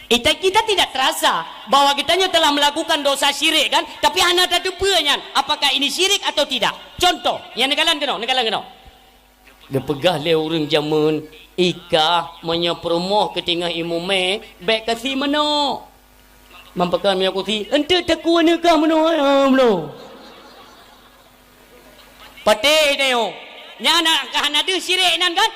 Kita, kita tidak terasa bahwa geutanyoe telah melakukan dosa syirik, kan? Tapi hana tateupeue nyan, apakah ini syirik atau tidak? Contoh, nyang neukalon keunoe, neukalon keunoe. Geupeugah lé ureuëng jameun, "Ikah, meunyoe peurumoh keutinggai imeumé, bék kasi manok." Mampakon meunyoe kusi, "Eunteuk takue neukah meunoe, ah, meunoe." Patéh tanyoe. Nyan na, ka hana deuh syirik nan kan?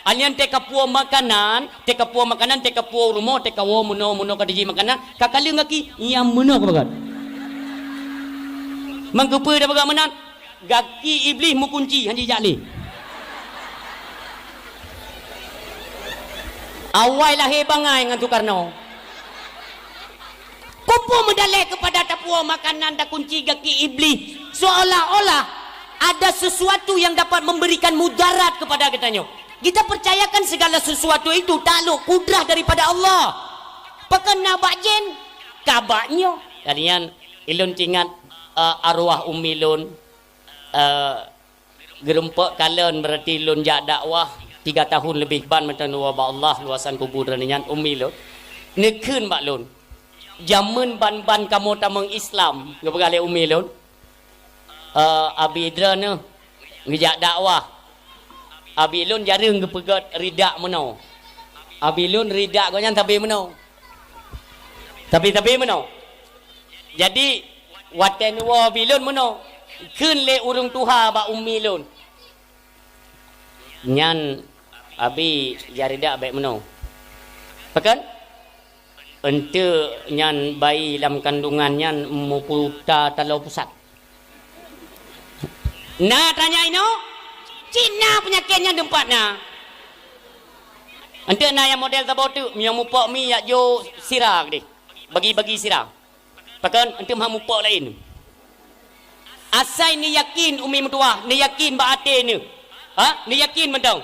Alien teuka puwoe makanan, teuka puwoe makanan, teuka puwoe rumoh, teuka woe meunoe-meunoe ka jijak makanan, ka kaleueng gaki, nyang meunoe ka bagat. Mangkeupeue dak bagat meunan? Gaki Iblih meukunci, hana jijak lé. Awai lahé bangai ngon Sukarno. Peue-peue meudaleh keupada tapuwoe makanan, takunci gaki Iblih, seolah-olah ada sesuatu yang dapat memberikan mudarat kepada geutanyoe. Kita percayakan segala sesuatu itu takluk kudrah daripada Allah. Pakon na bak jén, ka bak nyoe. Kalian, ilôn teuingat, eh, arwah umi lôn, eh, Geureumpok kalon, berarti lôn jak dakwah tiga tahun lebih ban meuteun dua bak Allah, luasan kubu droeneuh nyan umi lôn. Neukheun bak lôn, jameun ban-ban kamoe tamong Islam, geupeugah lé umi lôn, eh, abi droeneuh geujak dakwah. Abi lôn jareueng geupeugét ridak meunoe. Abi lôn ridak gobnyan sabe meunoe. Sabe-sabe meunoe. Jadi, watée neuwoe abi lôn meunoe, kheun lé ureuëng tuha bak umi lôn. Nyan abi jaridak bék meunoe. Pakon? Eunteuk nyan bayi lam kandungan nyan meuputa taloe pusat. Na tanya inoe? Cit na peunyakét nyan teumpat na. Eunteuk na nyang model saboh teuk, meunyoe mupok mi jak jok sira keudeh. Bagi-bagi sira. Pakon eunteuk meuham mupok laén. Asai neuyakin umi meutuwah, neuyakin bak até neuh. Ha? Neuyakin mantong.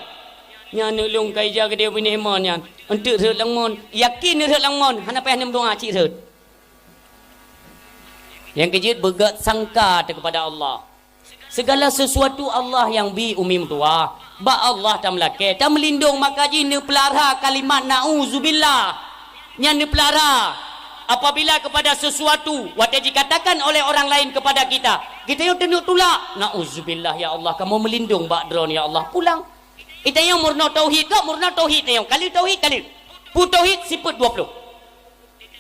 Nyan aneuk lôn ka ija keudeh binéh mon nyan. Eunteuk rhot lam mon. Yakin rhot lam mon. Hana payah neumeudoa cit rhot. Nyang keujeuet beugét sangka teuh keupada Allah. Segala sesuatu Allah nyang bi, Umi meutuwah. Bak Allah tameulakée, tameulindong, maka jih neupeulara kalimat na'uzubillah. Nyan neupeulara apabila kepada sesuatu watée jikatakan oleh orang lain kepada kita, geutanyoe teuneuk tulak, "Na'uzubillah, ya Allah, kamoe meulindong bak Droeneuh, ya Allah." Pulang. Geutanyoe meurunoe tauhid, gob meurunoe tauhid tanyoe. Kali tauhid, kali. Peue tauhid sifeuet dua ploh.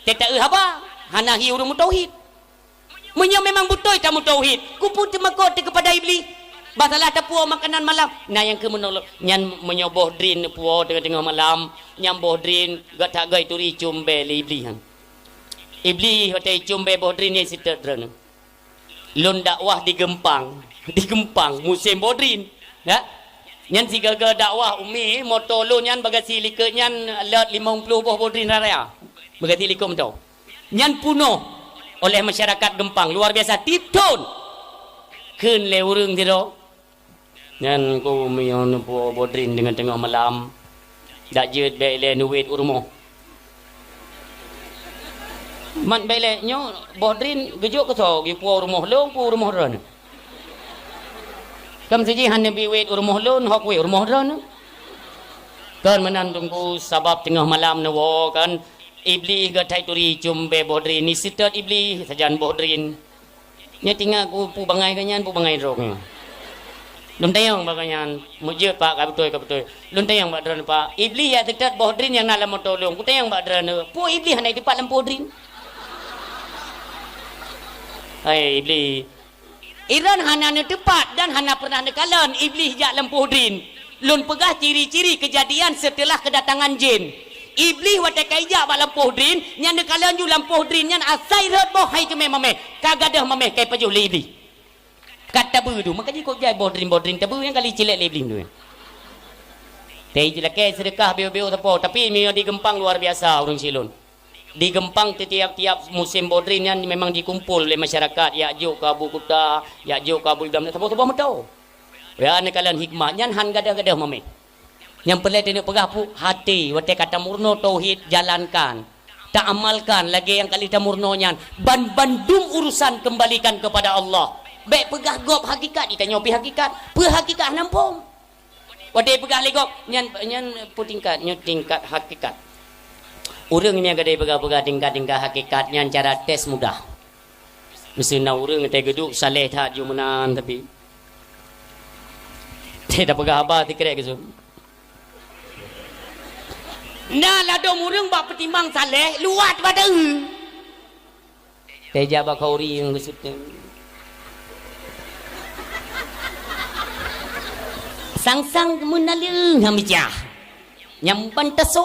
Teuta haba, hana hi ureuëng meutauhid. Meunyoe memang beutôi tameutauhid, keupeue teumakot teuh keupada Iblih? Bah salah tapuwoe makanan malam, na nyang keu meunolong. Nyan meunyoe boh drin neupuwoe teungoh-teungoh malam, nyan boh drin gata göi turi cumbée lé Iblih nyan. Iblih watée cumbée boh drin nyan sitet droeneuh. Lôn dakwah di Geumpang, di Geumpang musém boh drin. Ya? Nyan sigaga dakwah Umi, moto lôn nyan bagasi likot nyan lheueh limong ploh boh boh drin raya. Bagasi likot moto. Nyan punoh oleh masyarakat Geumpang luar biasa tiep thon. Kheun lé ureuëng sidroe, "Nyan ku meunyoe neupuwoe boh drin teungoh-teungoh malam, dak jeuet bék lé neuwét u rumoh." "Man bék lé nyoe boh drin geujok keusoe geupuwoe u rumoh lôn, peue u rumoh droeneuh?" Kan sijih hana bi wét u rumoh lôn, hok wét u rumoh droeneuh. Kan meunan Teungku, sabab teungoh malam neuwoe kan, Iblih geuthai turi cumbée boh drin, nyan sitet Iblih sajan boh drin. Nyoe tinggai ku peue bangai geuh nyan, peue bangai droe nyoe. Lôn tanyong bak geuh nyan, "Meujeuet Pak, ka beutôi, ka beutôi." Lôn tanyong bak droeneuh, "Pak, Iblih jak sitet boh drin nyang na lam moto lôn." Kutanyong bak droeneuh, "Peue Iblih hana teupat lam boh drin?" Hai Iblih, Iran hana neuteupat dan hana pernah neukalon Iblih jak lam poh drin. Lôn peugah ciri-ciri keujadian seuteulah keudatangan jén. Iblih watée ka ijak bak lam poh drin, nyan neukalon ju lam poh drin nyan asai rhot boh hai teumé mameh, ka gadôh mameh ka ipajoh lé Iblih. Ka tabeue tu, maka jikôb jai boh drin-boh drin tabeue nyang kali cilet lé Iblih tu. Tei jilakée seudeukah biôh-biôh sapo, tapi meunyoe di Geumpang luar biasa ureuëng silon. Di Geumpang, tiep-tiep musém boh drin nyan memang jikumpol lé masyarakat, jak jok keu Abu Kuta, jak jok keu Abu Idam, saboh-saboh meuto. Ya, neukalon hikmah nyan han gadôh-gadôh mameh. Nyang peureulée taneuk peugah peue, hati watée ka tameurunoe tauhid, jalankan, taamalkan lagée nyang ka lheueh tameurunoe nyan. Ban bandum urusan kembalikan kepada Allah. Bék peugah gob hakikat, geutanyoe pih hakikat. Peue hakikat hana muphom. Watée peugah lé gob, nyan, nyan peue tingkat, nyoe tingkat hakikat. Ureuëng nyang gadôh peugah-peugah tingkat-tingkat hakikat nyan cara tes mudah. Miseue na ureuëng teuh geuduek saleh that jih meunan, tapi teuh tapeugah haba sikrek geusut. Na ladôm ureuëng bak peutimang saleh luwat bak deu. Teuh jak bak khauri nyang geusut. Sang-sang meunan lé hamijah. Nyang ban taso.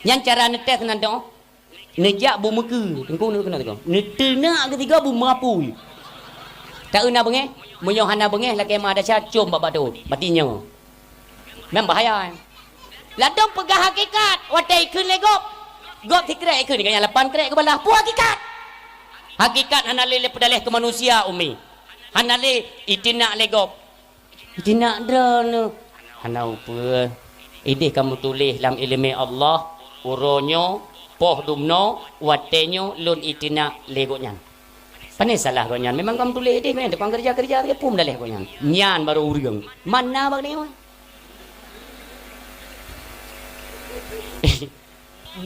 Nyan cara neutés nan doh. Neujak bu meukeue, teungku neukeunoe teungku. Neuteunak keusigoe bu meurapui. Taeu na beungéh, meunyoe hana beungéh lakée ma desya com bak batu, mati nyoe. Memang bahaya. Ladôm peugah hakikat, watée ikheun lé gob. Gob sikrek ikheun, gobnyan lapan krek geubalah. Peue hakikat? Hakikat hana lé leupeudaléh keu manusia, Umi. Hana lé itinak lé gob. Itinak droeneuh. Hana upeue. Ideh ka meutuléh lam iéleumé Allah, uroe nyoe, poh dumnoe, watée nyoe lôn itinak lé gobnyan. Pane salah gobnyan? Memang ka meutuléh ideh gobnyan, tukang keureuja-keureuja sagai peue meudaleh gobnyan. Nyan barô ureuëng. Mana bak nyoe?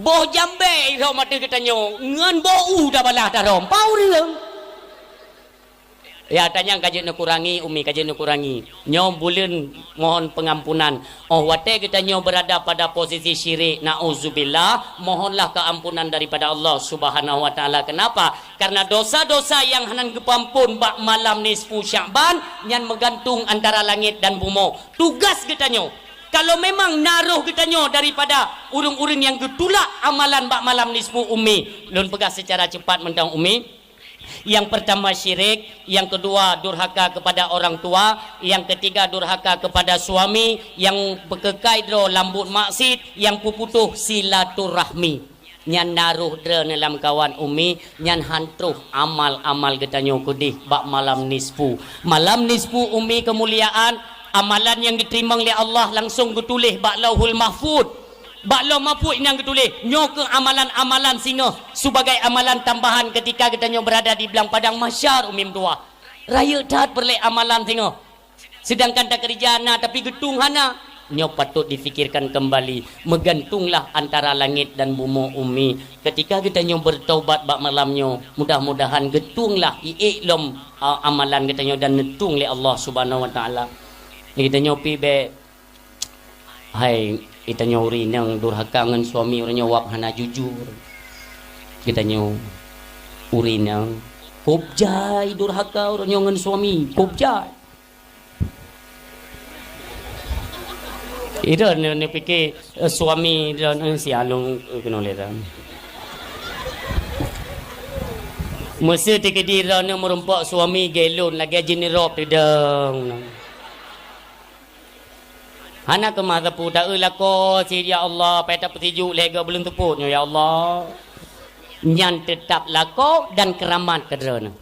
Boh jambé irhom ateueh geutanyoe, ngon boh u tabalah tarhom. Peue ureuëng? Ya, tanyang ka jeuet neukurangi, Umi, ka jeuet neukurangi. Nyoe buleuen mohon pengampunan. Oh, watée geutanyoe berada pada posisi syirik, na'udzubillah, mohonlah keampunan daripada Allah Subhanahu wa Ta'ala. Kenapa? Karena dosa-dosa nyang hana geupeuampon bak malam nisfu Sya'ban, nyan meugantung antara langét dan bumoe. Tugas geutanyoe, kalau memang na roh geutanyoe daripada ureuëng-ureuëng nyang geutulak amalan bak malam nisfu, Umi, lôn peugah secara cepat mantong, Umi. Yang pertama syirik, yang kedua durhaka kepada orang tua, yang ketiga durhaka kepada suami, yang beukeukai droe lam buet maksiet, yang peuputôh silaturahmi. Nyan na roh droeneuh lam kawan, Umi, nyan han troh amal-amal geutanyoe keudeh bak malam nisfu. Malam nisfu, Umi, keumuliaan, amalan nyang geuteurimong lé Allah langsong geutuléh bak Lauhul Mahfuz. Bak Lauh Mahfuz nyang geutuléh, nyoe keuh amalan-amalan singoh sebagai amalan tambahan ketika geutanyoe berada di blang padang mahsyar, Umi meutuah. Rayeuk that peureulée amalan singoh. Sedangkan takeurija na, tapi geutueng hana. Nyoe patôt difikirkan kembali. Meugantunglah antara langét dan bumoe, Umi. Ketika geutanyoe bertaubat bak malam nyoe, mudah-mudahan geutuenglah iék lom, a, amalan geutanyoe dan neutueng lé Allah Subhanahu wa Taala. Geutanyoe pi bék Hai, geutanyoe ureueng inong durhaka ngon suami, ureueng nyoe wab hana jujur. Geutanyoe ureueng inong kôb jai durhaka ureueng nyoe ngon suami, kôb jai. Ida ne, ne pike, eh, suami ida ne si along, eh, keunoe lé dah. Meuseu teukeudi ida ne meurumpok suami gelon lagée jin nirop teudong. Hana keumah sapeue taeu lakoe cit, ya Allah, payah tapeusijuek lé goe buleuen seupôt nyoe, ya Allah. Nyan teutab lakoe dan keuramat keu droeneuh.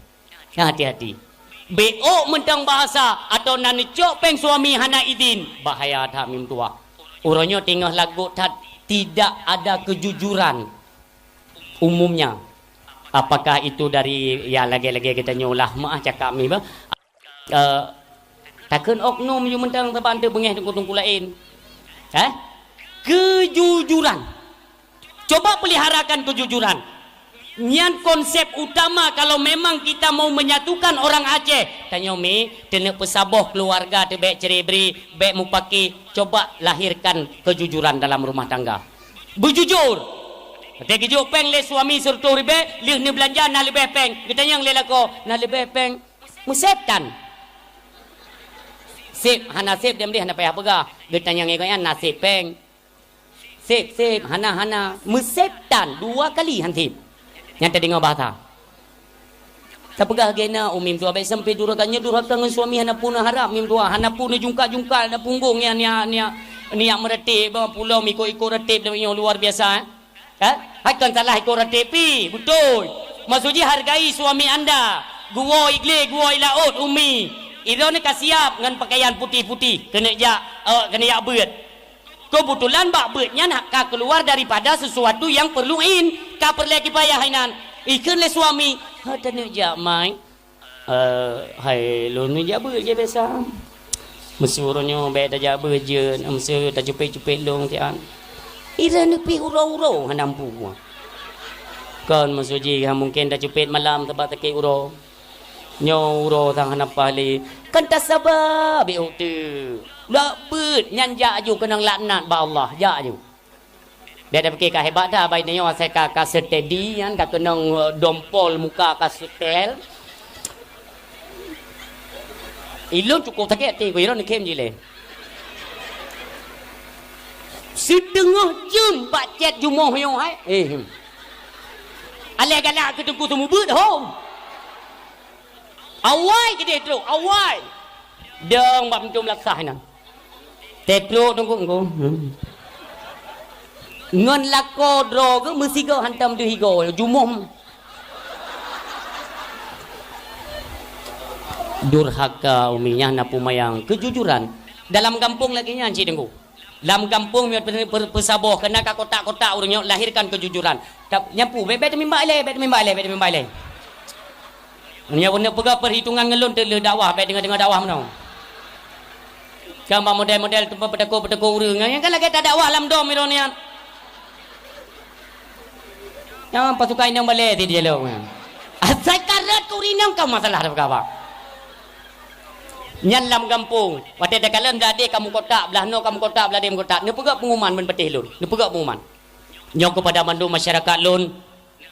Hati-hati. Bék ôk mantong bahasa atau na neucok péng suami hana idin, bahaya that meutuah. Uroe nyoe teungoh lagot that, tidak ada kejujuran umumnya. Apakah itu dari, ya, lagée-lagée geutanyoe lah meuah cakap mi bah? Eh, takheun oknum yue mantong saban teuh beungéh teungku-teungku laén. Eh? Kejujuran. Coba peliharakan kejujuran. Nyan konsep utama kalau memang kita mau menyatukan orang Aceh. Tanyoe mi, teuneuk peusaboh keuluwarga teuh bék cerai-beri, bék mupaki. Coba lahirkan kejujuran dalam rumah tangga. Beujujur. Watée geujok péng lé suami sireutoh ribée, lheueh neubeulanja na leubeh péng. Geutanyong lé lakoe, na leubeh péng? Meuseb tan. Seb, hana seb, dem deh hana payah peugah. Geutanyong lé gobnyan, na seb péng? Seb, seb, hana, hana. Meuseb tan, dua kali han seb. Nyan tadeungoe bahasa. Tapeugah lagée na, Umi meutuah, bék sampai durhaka. Nyoe durhaka ngon suami hana peue neuharab, Umi meutuah, hana peue neujungkat-jungkat, hana peue ngon nyan, nyan, nyan, nyan meuratéb, bah, pulo ikot-ikot ratéb nyoe luar biasa, eh. Eh? Hai kon salah ikot ratéb pi, beutôi. Maksud jih hargai suami anda. Geuwoe i glé, geuwoe i laôt, Umi. Droeneuh ka siap ngon pakaian putih-putih, keuneuk jak, eh, keuneuk jak beuet. Keubeutulan bak beuet nyan ka keuluar daripada sesuatu nyang perlu in, ka peureulée kipayah inan. Ikheun lé suami, "Ha taneuk jak, Mai?" "Eh, hai lôn neujak beuet je biasa. Meuseu uroe nyoe bék tajak beuet jeuet, meuseu tacupet-cupet lôn tian." Ira neupih uroe-uroe hana mampu. Kon meuseu jih mungken tacupet malam sabab sakét uroe. Nyoe uroe sang hana paih lé. Kan tasaba bék ôk teuk. Jak beuet nyan jak aju keunong laknat bak Allah, jak aju. Bék tapike ka hebat that, bai nyoe asai ka, ka steady nyan, ka keunong, eh, dompol muka ka setel. Ilôn cukup sakét até ku ilôn khem jih lé. Siteungoh jeuem bak cét jumoh nyoe hai. Eh, hmm. Aléh galak keu teungku seumeubeuet ho. Awai keudeh trok, awai. Dong bak pintoe meulasah nyan. Teutrok teungku, teungku. Hmm. Ngon lakoe droe geuh meusigoe hantom deuh igoe, jumoh. Durhaka umi nyan na peumayang, keujujuran. Dalam gampông lagée nyan cit teungku. Lam gampông meunyoe per-, per-, peusaboh, keunan ka kotak-kotak ureuëng nyoe lahirkan keujujuran. Ka, nyapu, bék, bék teumimbak ilée, bék teumimbak ilée, bék teumimbak ilée. Nyoe beuna peugah perhitungan ngon lôn teulheueh dakwah, bék deungoe-deungoe dakwah meunoe. Kan bak model-model teumpat peutakot-peutakot ureuëng, nyan kan lagée tadakwah lam dom droe nyan. Nyan pasukan inong balée di dialog nyan. Asai ka rot keu ureuëng inong ka masalah dah peugah bak. Nyan lam gampông. Watée takalon blah deh kamoe kotak, blah noe kamoe kotak, blah deh kamoe kotak. Neupeugah pengumuman ban patéh lôn. Neupeugah pengumuman. Nyoe keupada mandum masyarakat lôn,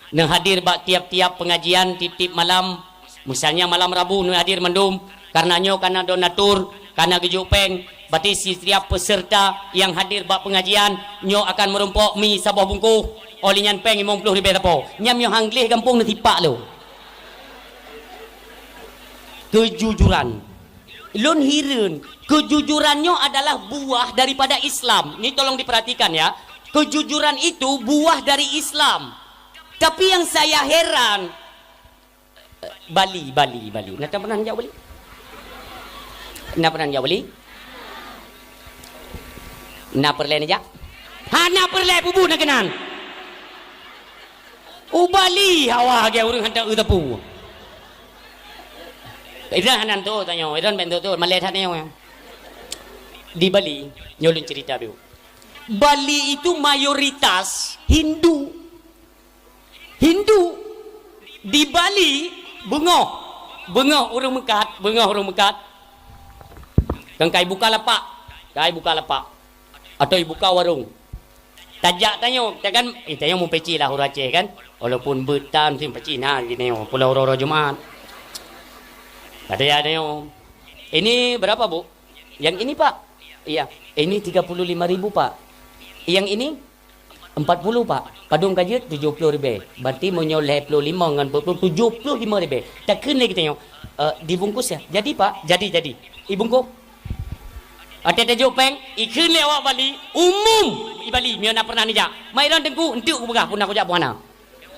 neuhadir bak tiab-tiab pengajian tieb-tieb malam. Misalnya malam Rabu neuhadir mandum. Karena nyoe kana donatur, kana geujok péng. Berarti setiap peserta yang hadir bak pengajian, nyoe akan meurumpok mi saboh bungkôh. Óh lheueh nyan péng limong ploh ribée sapo. Nyan nyoe han gleh gampông neusipak lôn. Keujujuran. Lôn hireuen, keujujuran nyoe adalah buah daripada Islam. Ni tolong diperhatikan ya. Keujujuran itu buah dari Islam. Tapi yang saya heran, eh, Bali, Bali, Bali. Na pernah jak Bali? Na pernah jak Bali? Na peureulée neujak? Hana peureulée peubuet na keunan. U Bali hawa lagée ureuëng hantom eu teupeu. Iran hana teuôt tanyoe, Iran bèk teuôt, malée that tanyoe. Di Bali, nyoe lôn cerita dulu. Bali itu mayoritas Hindu. Hindu. Di Bali, beungoh. Beungoh ureuëng meukat, beungoh ureuëng meukat. Kan kai buka lapak, kai buka lapak. Atau ibuka warong. Tajak tanyoe, ta kan, eh, tanyoe meupeci lah ureuëng Aceh kan. Walaupun beuet tan, meusti peci na di tanyoe, pulo uroe-uroe Jumat. Kata ya tanyoe, "Ini berapa, Bu?" "Yang ini, Pak?" "Iya." "Ini tiga puluh lima ribu, Pak." "Yang ini?" "Empat puluh, Pak." "Padum ka jeuet?" "Tujuh puluh ribèe." "Berarti meunyoe lhèe ploh limong ngon empat puluh, tujuh puluh lima ribèe." Takheun lé geutanyoe, "Eh, dibungkus ya?" "Jadi, Pak." "Jadi, jadi." Ibungkus. Watèe tajok pèng, ikheun lé awak Bali, umum i Bali, meunyoe na pernah neujak. "Mai lôn Teungku, eunteuk kupeugah, peue na kujak peue hana."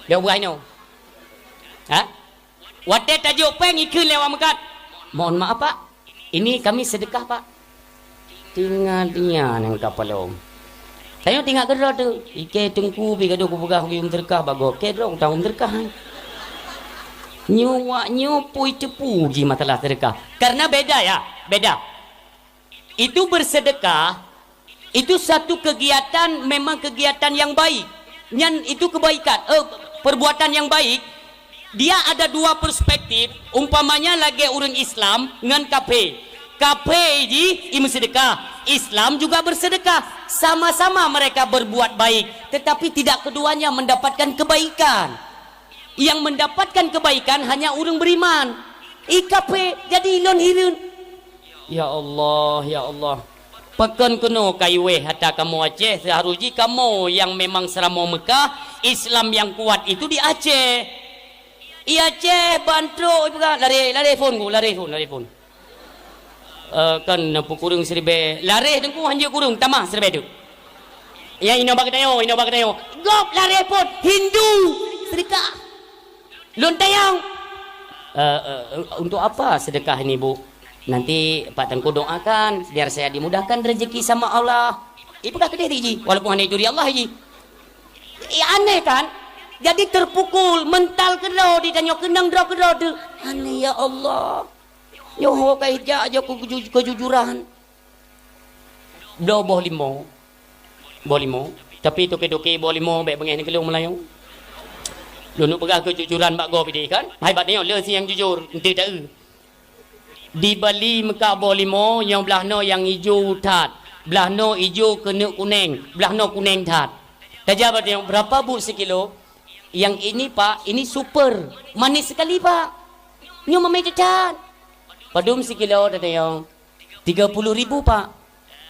Lé peugah inoe. Ha? Watèe tajok pèng, ikheun lé awak meukat, "Mohon maaf, Pak, ini kami sedekah, Pak." Teuingat nyan nyang ka palom. Tanyoe teuingat keudroe teuh, "Ikei Teungku pih gadôh kupeugah geuyue meuseudeukah bak gob, kei droe kutanggung meuseudeukah." Nyoe wak nyoe pui teupeu jih masalah seudeukah. Karena beda ya, beda. Itu bersedekah, itu satu kegiatan, memang kegiatan yang baik. Nyan itu kebaikan, eh, perbuatan yang baik. Dia ada dua perspektif, umpamanya lagèe ureuëng Islam ngon kafé. Kafé jih i meuseudeukah, Islam juga bersedekah. Sama-sama mereka berbuat baik, tetapi tidak keduanya mendapatkan kebaikan. Yang mendapatkan kebaikan hanya ureuëng beriman. I kafé jadi ilôn hireuen. Ya Allah, ya Allah. Pakon keunoe ka iweh ata kamoe Aceh, seuharus jih kamoe nyang memang seuramoe Meukah, Islam nyang kuat itu di Aceh. I Aceh ban trok ipeugah, "Laré, laré phon ku, laré phon, laré phon." Eh, kan neupeu kureueng siribèe. Laré Teungku hanjeuet kureueng, tamah siribèe teuk. Ya, inoe bak geutanyoe, inoe bak geutanyoe. Gob laré phon, Hindu, seudeukah. Lôn tanyong, "Eh, eh, untuk apa sedekah ini, Bu?" "Nanti Pak Teungku doakan, biar saya dimudahkan rezeki sama Allah." Ipeugah keudeh jih, walaupun hana itu di Allah jih. Ya, aneh kan? Jadi terpukul, mental keudroe di tanyoe, keunong droe keudroe teuh. Aneh, ya Allah. Nyoe ho ka ijak ajoe keuju-, kejujuran. Bloe boh limo. Boh limo. Tapi toke-toke boh limo bèk beungèh neukeulong meulayeue. Lôn peugah keujujuran bak gob idéh kan. Hai bak tanyoe le si nyang jujur, eunteuk taeu. Di Bali meukat boh limo, nyang blah noe nyang ijo that, blah noe ijo keuneuk kunèng, blah noe kunèng that. Tajak bak tanyoe, "Berapa, Bu, sekilo?" "Yang ini, Pak, ini super. Manis sekali, Pak." "Nyoe mamé that-that." "Padum sekilo?" Tatanyong. "Tiga puluh ribu, Pak."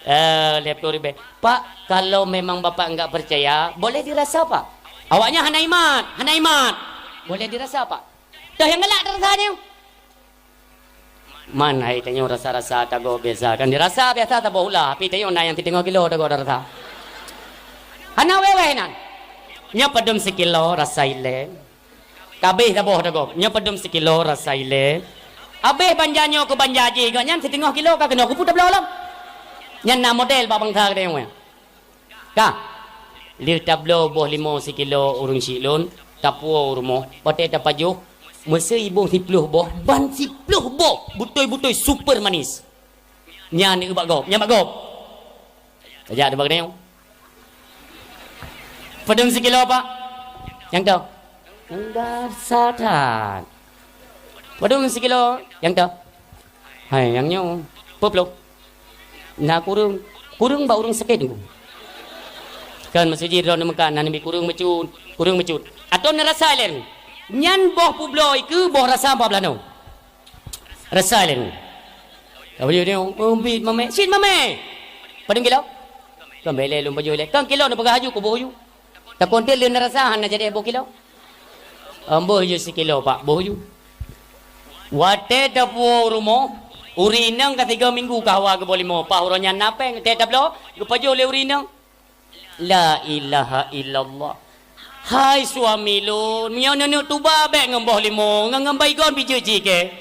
"Eh, lhèe ploh ribèe." "Pak, kalau memang Bapak enggak percaya, boleh dirasa, Pak." Awaknyan hana imat, hana imat. "Boleh dirasa, Pak." Dah nyang galak dirasa nyoe. Man hai tanyoe rasa-rasa tagoe biasa. Kan dirasa biasa taboh ulah, tapi tanyoe na nyang siteungoh kilo tagoe dirasa. Hana wèh-wèh nan. Nyoe padum sekilo rasa ilèe. Kabeh taboh tagoe. Nyoe padum sekilo rasa ilèe. Abeh banja nyoe keu banja jih, gobnyan siteungoh kilo ka keunoe, keupeue tabloe lom. Nyan na model bak bansa geutanyoe. Ka. Lheueh tabloe boh limo sikilo ureueng syiek lôn, tapuwoe u rumoh. Watèe tapajoh, meuseu iboh siploh boh, ban siploh boh, beutôi-beutôi super manis. Nyan ubak gob, nyan bak gob. Tajak teuh bak geutanyoe. Padum sikilo, Pak? Nyang toh? Nyang gasa that. Padum sikilo? Nyang toh? Hai, nyang nyoe. Peuet ploh. Na kureueng. Kureueng bak ureueng sakét. Kan maksud jih droeneuh meukat na neubi kureueng meucut, kureueng meucut. Atau neurasa ilèe. Nyan boh peubloe keuh boh rasa bak blah noe. Rasa ilèe. Ka beuliau nyoe, "Oh, bit mamè." "Cit mamè." "Padum kilo?" "Kan bèk lé lôn pajoh ilèe." "Kan kilo neupeugah aju, kuboh aju." Takon teuh lôn rasa hana jadi boh kilo. "Amboh aju sikilo, Pak, boh aju." Watèe tapuwoe u rumoh, ureueng inong ka tiga minggu ka hawa geuboh limo, paih uroe nyan na pèng, watèe tabloe, geupajoh lé ureueng inong. La ilaha illallah. Hai suami lôn, meunyoe neuneuk tuba bèk ngon boh limo, ngon, ngon baygon pih jeuet jih kèe.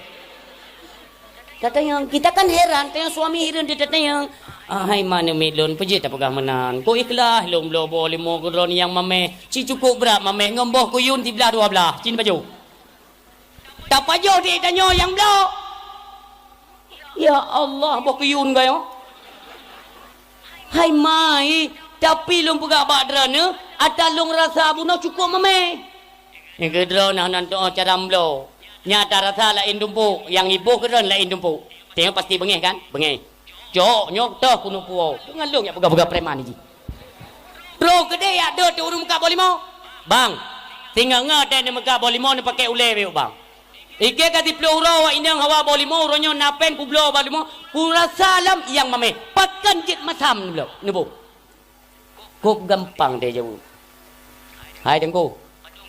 Tatanyong, kita kan heran, tanyong suami hireuen di tatanyong. "Ah, hai ma aneuk miet lôn, peue jeuet tapeugah meunan? Kok ikhlaih lôn bloe boh limo keu droeneuh nyang mamèh, ci cukôp brat mamèh ngon boh kuyun siblah dua blah, ci pajoh." Tapajoh di tanyoe nyang bloe. Ya Allah, boh kuyun geuh nyoe. Hai ma, tapi lôn peugah bak droeneuh, ata lôn rasa bunoe cukôp mamèh. Nyang keudroe na nan tu'oh cara bloe. Nyang ata rasa laén tumpôk, nyang iboh keudroe laén tumpôk. Tengok pasti beungéh kan? Beungéh. Cok, nyoe toh keuneuk puwoe. Peungalong jak peugah-peugah preman jih. Troh keudéh jak deuet ureueng meukat boh limo. Bang, singoh-ngoh teuh neumeukat boh limo neupakèk ulèe bèk bang. Ikèe ka siploh uroe awak inong hawa boh limo, uroe nyoe na pèng kubloe boh limo, kurasa lom nyang mamèh. Pakon jeuet masam neubloe, neuboh. Kôp gampang teuh jaweueb. Hai Teungku,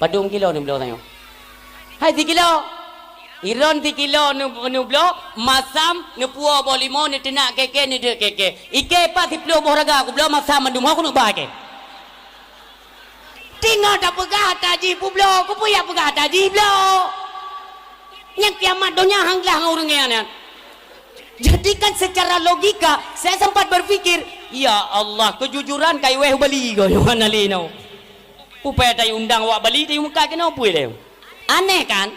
padum kilo neubloe tanyoe? Hai sikilo. Ireuen sikilo neu-, neubloe, masam, neupuwoe boh limo, neuteunak kèe-kèe, neudeuet kèe-kèe. Ikèe pat siploh boh raga kubloe, masam mandum ho keuneuk ba ikèe. Teungoh tapeugah ata jih peubloe, keupeue jak peugah ata jih bloe? Nyan kiamat donya han glah ngon ureueng nyan. Jadi kan secara logika, saya sempat berpikir, "Ya Allah, kejujuran ka iwèh u Bali ko, nyoe hana lé nyoe. Peue payah tayue undang awak Bali, tayue meukat keunoe peue lé?" Aneh kan?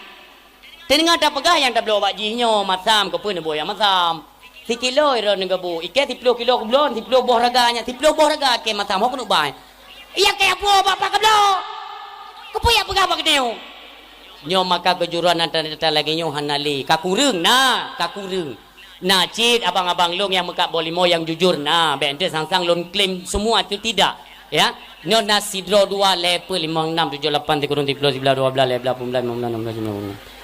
Teungoh tapeugah nyang tabloe bak jih nyoe masam, keupeue neuboh nyang masam? Sikilo ireuen neuboh, ikèe siploh kilo kubloe, siploh boh raga nyan, siploh boh raga ikèe masam, ho keuneuk ba. Ikèe jak puwoe bak pat kabloe. Keupeue jak peugah bak geutanyoe? Nyoe maka kejujuran antara lagèe nyoe hana lé. Ka kureueng na, ka kureueng. Na cit abang-abang lôn nyang meukat boh limo nyang jujur na, bèk enteuk sang-sang lôn klaim semua, itu tidak. Ya. Nyoe na sidroe, dua, lhèe, peuet, limong, nam, tujoh, lapan, sikureueng, siploh, siblaih, dua blaih, lhèe blaih, peuet blaih, limong blaih, nam blaih, tujoh blaih, lapan blaih.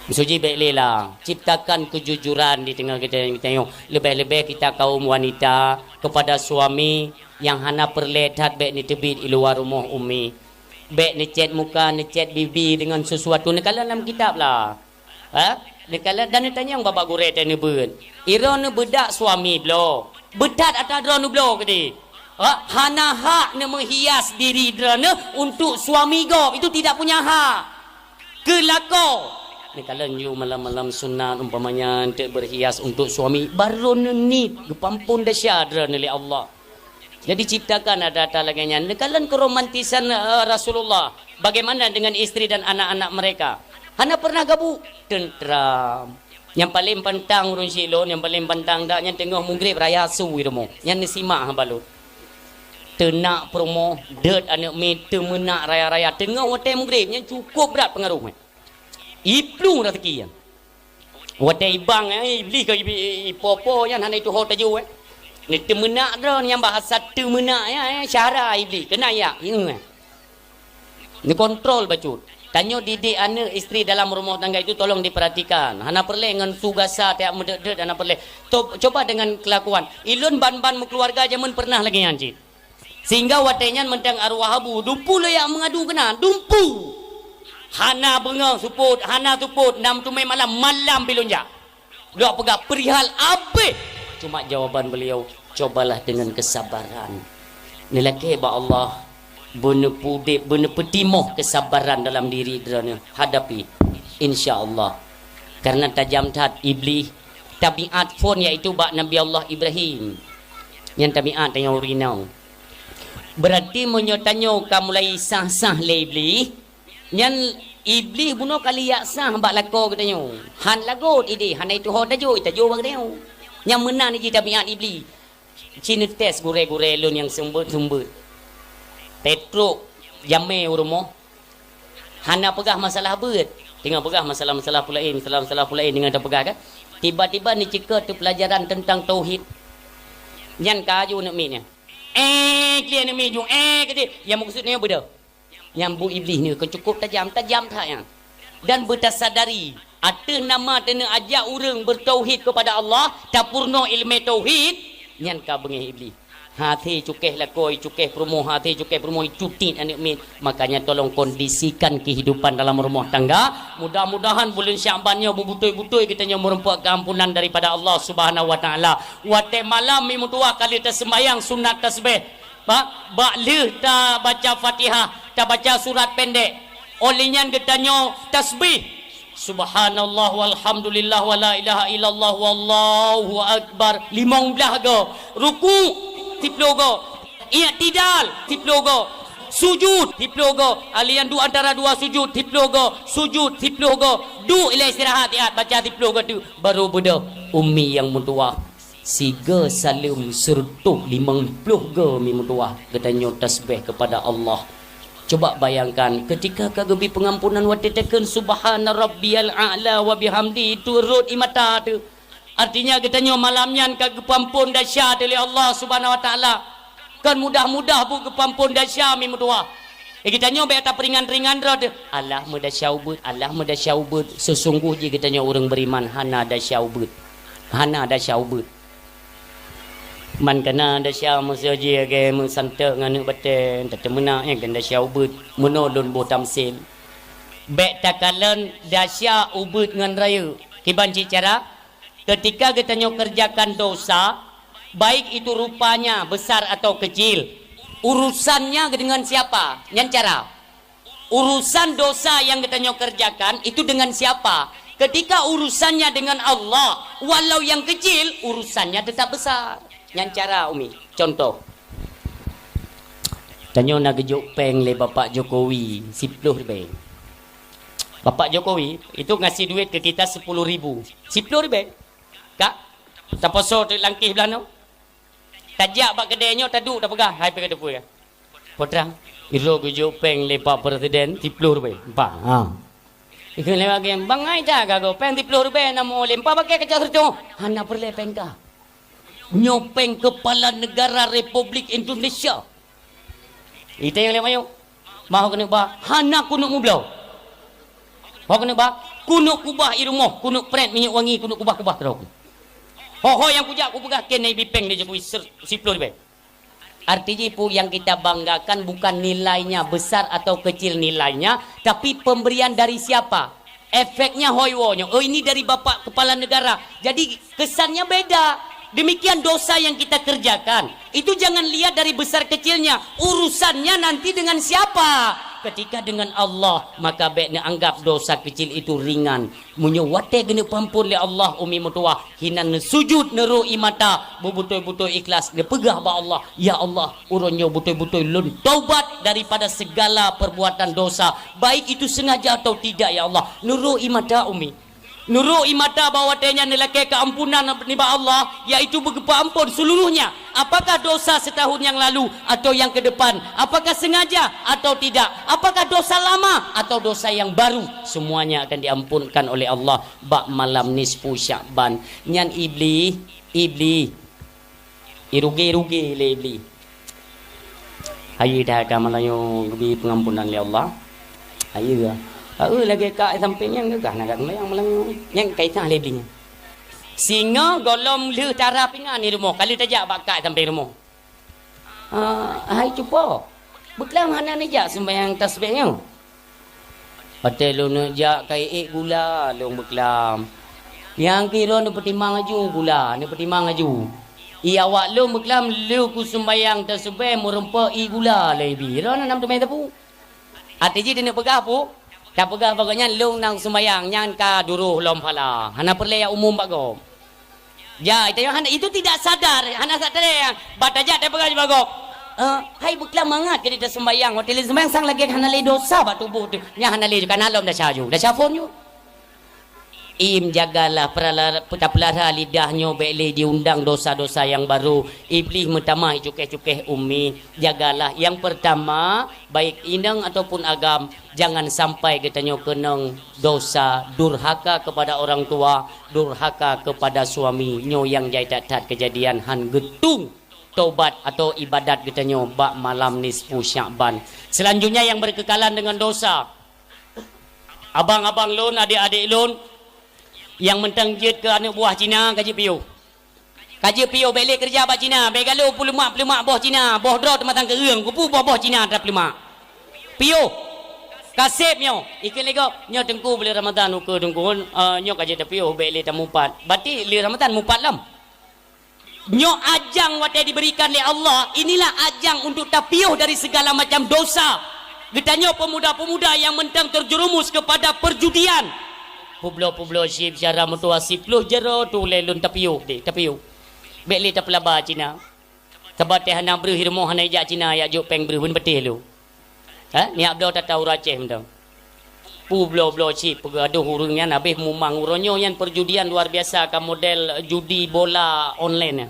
Meusuji bèk lé lah. Ciptakan kejujuran di teungoh geutanyoe. Leubeh-leubeh kita kaum wanita, kepada suami nyang hana peureulèe that bèk neuteubiet i luwa rumoh umi. Bèk neucèt muka, neucèt bibi deungon sesuatu. Neukalon lam kitab lah. Ha? Neukalon dan neutanyong bak gurèe teuh neubeuet. Ireuen neubeudak suami bloe. Beuthat ata droeneuh bloe keudéh. Ha? Hana hak neumeuhias diri droeneuh untuk suami gob. Itu tidak punya hak. Keu lakoe. Neukalon yue malam-malam sunat umpamanya enteuk berhias untuk suami, barô neuniet geupampon desya droeneuh lé Allah. Jadi ciptakan ata-ata lagèe nyan. Neukalon keromantisan, eh, Rasulullah. Bagaimana dengan istri dan anak-anak mereka? Hana pernah gabuk. Tentram. Nyang paleng pantang ureueng syik lôn, nyang paleng pantang dak nyan teungoh mugreb raya su i rumoh. Nyan neusimak haba lôn. Teunak peurumoh, deuet aneuk miet, teumeunak raya-raya. Teungoh watèe mugreb nyan cukôp brat peungaroh nyan. Iplueng raseuki nyan. Watèe ibang, eh, Iblih ka ibi-, ipo-po nyan hana ituho tajoh, eh. Ni teumeunak droe nyang bahasa teumeunak, ya, eh, syara Iblih. Keunan, ya. Hmm. Neukontrol bacut. Tanyoe didik aneuk istri dalam rumah tangga itu tolong diperhatikan. Hana peureulèe ngon su gasa tajak meudeuet-deuet, hana peureulèe. To-, coba dengan kelakuan. Ilôn ban-ban meukeuluwarga jameun pernah lagèe nyan cit. Sehingga watèe nyan mantong arwah abu, dumpeue lôn jak meungadu keunan, dumpeue. Hana beungoh seupôt, hana seupôt, nam teumé malam, malam pih lôn jak. Lôn peugah perihal abéh. Cuma jawaban beliau, "Cobalah dengan kesabaran." Neulakèe bak Allah, beuneupudeb, beuneupeutimöh kesabaran dalam diri droeneuh. Hadapi, insya Allah. Karena tajam that Iblih, tabiat phon yaitu bak Nabi Allah Ibrahim. Nyan tabiat tanyoe ureueng inong. Berarti meunyoe tanyoe ka mulai sah-sah lé Iblih, nyan Iblih bunoe kali jak sah bak lakoe geutanyoe. Han lagot idéh, hana ituho tajoh, tajoh bak geutanyoe. Nyan meunan jih tabiat Iblih. Ci neutés gurèe-gurèe lôn nyang seumeubeuet-seumeubeuet. Teutrok jamèe u rumoh, hana peugah masalah beuet. Teungoh peugah masalah-masalah peulaén, masalah-masalah peulaén deungon tapeugah kan. Tiba-tiba neuceukeue teuh peulajaran teuntang tauhid. Nyan ka aju aneuk miet nyan. Eh, keu aneuk miet ju, eh, keu jih. Nyang meukeusut nyoe beudôh. Nyang bu Iblih nyoe keu cukôp tajam, tajam that nyan. Dan beutasadari, ateueh nama taneujak ureueng beutauhid keupada Allah, tapeurunoe ileumèe tauhid, nyan ka beungèh Iblih. Hasé cukéh lakoe, cukéh peurumoh, hasé cukéh peurumoh, cutit aneuk miet. Makanya tolong kondisikan kehidupan dalam rumah tangga. Mudah-mudahan buleuen Syakban nyoe beubeutôi-beutôi geutanyoe meureumpok keampunan daripada Allah Subhanahu wa Taala. Watèe malam mimeutuwah ka lheueh taseumbahyang sunat tasbih. Bak, bak lheueh tabaca Fatihah, tabaca surat pendek. Óh lheueh nyan geutanyoe tasbih. Subhanallah walhamdulillah wala ilaha illallah wallahu akbar limong blaih go. Ruku' siploh go. I'tidal siploh go. Sujud siploh go. Alian duek antara dua sujud siploh go. Sujud siploh go. Duek ilèe istirahat siat baca siploh go teuk. Baru beudôh Umi nyang meutuwah. Sigo saleuem seureutôh limong ploh go mi meutuwah geutanyoe tasbih keupada Allah. Cuba bayangkan, keutika ka geubri peungampunan watèe takheun subhana rabbiyal a'la wa bihamdi, itu rhot ie mata teuh. Artinya geutanyoe malam nyan ka geupeuampon desya teuh lé Allah Subhanahu wa Taala. Kon mudah-mudah buet geupeuampon desya mi meutuwah. Eh, geutanyoe bèk tapeuringan-ringan droe teuh. Allah meudesya ubeuet, Allah meudesya ubeuet. Seusunggoh jih geutanyoe ureueng beuriman hana desya ubeuet. Hana desya ubeuet. Man kana desya meuseu jih lagèe meusanteuk ngon aneuk batèe, tateumeunak nyan kan desya ubeuet. Meunoe lôn boh tamsil. Bèk takalon desya ubeuet ngon rayeuk. Kiban cit cara? Keutika geutanyoe keureujakan dosa, baik itu rupanya besar atau kecil, urusannya dengan siapa? Nyan cara. Urusan dosa nyang geutanyoe keureujakan itu dengan siapa? Keutika urusannya dengan Allah, walau nyang kecil, urusannya tetap besar. Nyan cara, Umi. Contoh. Tanyoe na geujok péng lé Bapak Jokowi siploh ribèe. Bapak Jokowi itu ngasih duit ke kita sepuluh ribu. Siploh ribèe. Kak, taposo teuk langkéh blah nyoe. Tajak bak keudè nyoe taduek tapeugah, hai peue ka teupeu ya. Putra, iro geujok péng lé Pak Presiden siploh ribèe. Empat. Ha. Ikeu lewat game, bangai dah gago péng siploh ribèe na mo lé empat pakai kacau sercong. Hana peureulèe péng ka. Nyoe péng kepala negara Republik Indonesia. Ita nyang lé mayok. Bah ho keuneuk bah, hana keuneuk meubloe. Ho keuneuk bah, keuneuk kubah i rumoh, keuneuk prèt minyeuk wangi, keuneuk kubah-kubah keudroe. Ho-ho nyang kujak kupeugah keu Nabi péng di Jokowi ser-, siploh ribèe. Arti jih peue yang kita banggakan bukan nilainya besar atau kecil nilainya, tapi pemberian dari siapa. Efeknya hôi woe nyoe, "Oh, ini dari Bapak Kepala Negara." Jadi, kesannya beda. Demikian dosa yang kita kerjakan. Itu jangan lihat dari besar kecilnya. Urusannya nanti dengan siapa? Ketika dengan Allah, maka bèk neuanggap dosa kecil itu ringan. Meunyoe watèe geuneuk peuampon lé Allah, Umi meutuwah, hinan neusujud, neurhot ie mata, beubeutôi-beutôi ikhlas, neupeugah bak Allah, "Ya Allah, uroe nyoe beutôi-beutôi lôn taubat daripada segala perbuatan dosa, baik itu sengaja atau tidak, ya Allah." Neurhot ie mata, Umi. Neurhot ie mata bak watèe nyan neulakèe keuampunan nibak Allah, yaitu beugeupeuampon seluruhnya. Apakah dosa setahun yang lalu atau yang ke depan? Apakah sengaja atau tidak? Apakah dosa lama atau dosa yang baru? Semuanya akan diampunkan oleh Allah bak malam nisfu Sya'ban. Nyan Iblih, Iblih. Irugi-rugi lé Iblih. Hayeue dah ka malam nyoe geubri peungampunan lé Allah. Hayeue. Hayeue lagèe kak sampéng nyang geugah na dak seumayang malam nyoe. Nyang ka isah lé Iblih nyan. Singoh gohlom lheueh tara pingan di rumoh, ka lheueh tajak bak kak sampéng rumoh. "Ah, hai cupo, beuklam hana neujak seumayang tasbih nyoe?" "Watèe lôn neujak ka ék gula lôn beuklam." "Nyang kiro neupeutimang laju gula, neupeutimang laju. Ie awak lôn beuklam lheueh kuseumayang tasbih meurumpok ie gula lé Iblih. Droeneuh nam teumé teupeu." Até jih taneuk peugah peue? Tapeugah bak gobnyan, "Lôn nyang seumayang nyan ka duroh lom phala. Hana peureulèe jak umum bak gob." Ya, itu yang hana, itu tidak sadar, hana sadar yang bak tajak tapeugah bak gob. "Eh, hai beuklam mangat keu taseumayang, watèe lôn seumayang sang lagèe hana lé dosa bak tuboh teuh." Nyan hana lé ju, ka na lom desya ju. Desya phôn ju. Im, jagalah, perala-, tapeulara lidah nyoe bèk lé jiundang dosa-dosa nyang barô. Iblih meutamah icukéh-cukéh Umi. Jagalah, nyang peurtama, baik inong ataupun agam, jangan sampai geutanyoe keunong dosa durhaka kepada orang tua, durhaka kepada suami. Nyoe nyang jai that-that keujadian han geutung tobat atau ibadat geutanyoe bak malam nisfu Sya'ban. Selanjutnya yang berkekalan dengan dosa. Abang-abang lôn, adék-adék lôn, nyang mantong jeuet keu aneuk buah Cina ka jeuet piôh. Ka jeuet piôh, bèk lé keureuja bak Cina, bèk galo peuleumak-peuleumak boh Cina, boh droe teumasang keureueng, keupeue boh-boh Cina tapeuleumak. Piôh. Ka sép nyoe, ikheun lé gob, nyoe Teungku buleuen Ramadhan ukeue Teungku, eh, nyoe ka jeuet tapiôh, bèk lé tamupat. Berarti lé Ramadhan mupat lom. Nyoe ajang watèe diberikan lé Allah, inilah ajang untuk tapiôh dari segala macam dosa. Geutanyoe pemuda-pemuda nyang mantong terjerumus kepada perjudian. Publoe-publoe chip syara meutuah siploh jaroe tu lé lôn tapiôh deh, tapiôh. Bèk lé tapeulaba Cina. Sabab teuh hana breuh rumoh hana ijak Cina jak jok péng breuh beuneupeutéh lôn. Ha? Nyak bloe tata ureueng Aceh mantong. Publoe-bloe chip peugah adoh ureueng nyan habéh mumang uroe nyoe nyan perjudian luar biasa ka model judi bola online.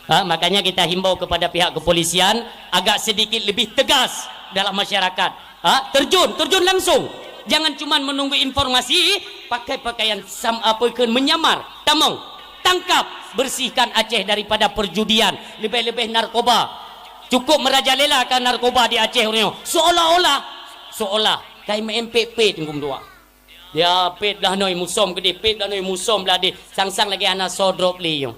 Ha, makanya kita himbau kepada pihak kepolisian agak sedikit lebih tegas dalam masyarakat. Ha, terjun, terjun langsung. Jangan cuman menunggu informasi, pakai pakaian sam-, apa ke, menyamar. Tamong, tangkap, bersihkan Aceh daripada perjudian, lebih-lebih narkoba. Cukup merajalela kan narkoba di Aceh uroe nyoe. Seolah-olah, seolah kai main pet-pet ngum dua. Ya, pet blah noi musom keudeh, pet blah noi musom blah deh. Sang-sang lagèe hana soe drop lé nyoe.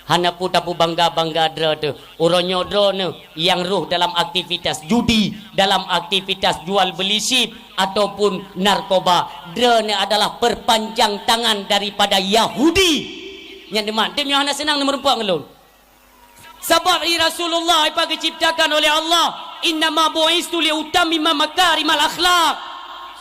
Hana peue tapeubangga-bangga droe teuh. Uroe nyoe droeneuh nyang rôh dalam aktivitas judi, dalam aktivitas jual beli chip ataupun narkoba. Droeneuh adalah perpanjang tangan daripada Yahudi. Nyan deumat, deuh nyoe hana seunang neumeurumpok ngon lôn. Sabab i Rasulullah ipa geuciptakan oleh Allah, "Innama bu'istu liutammima makarimal akhlak."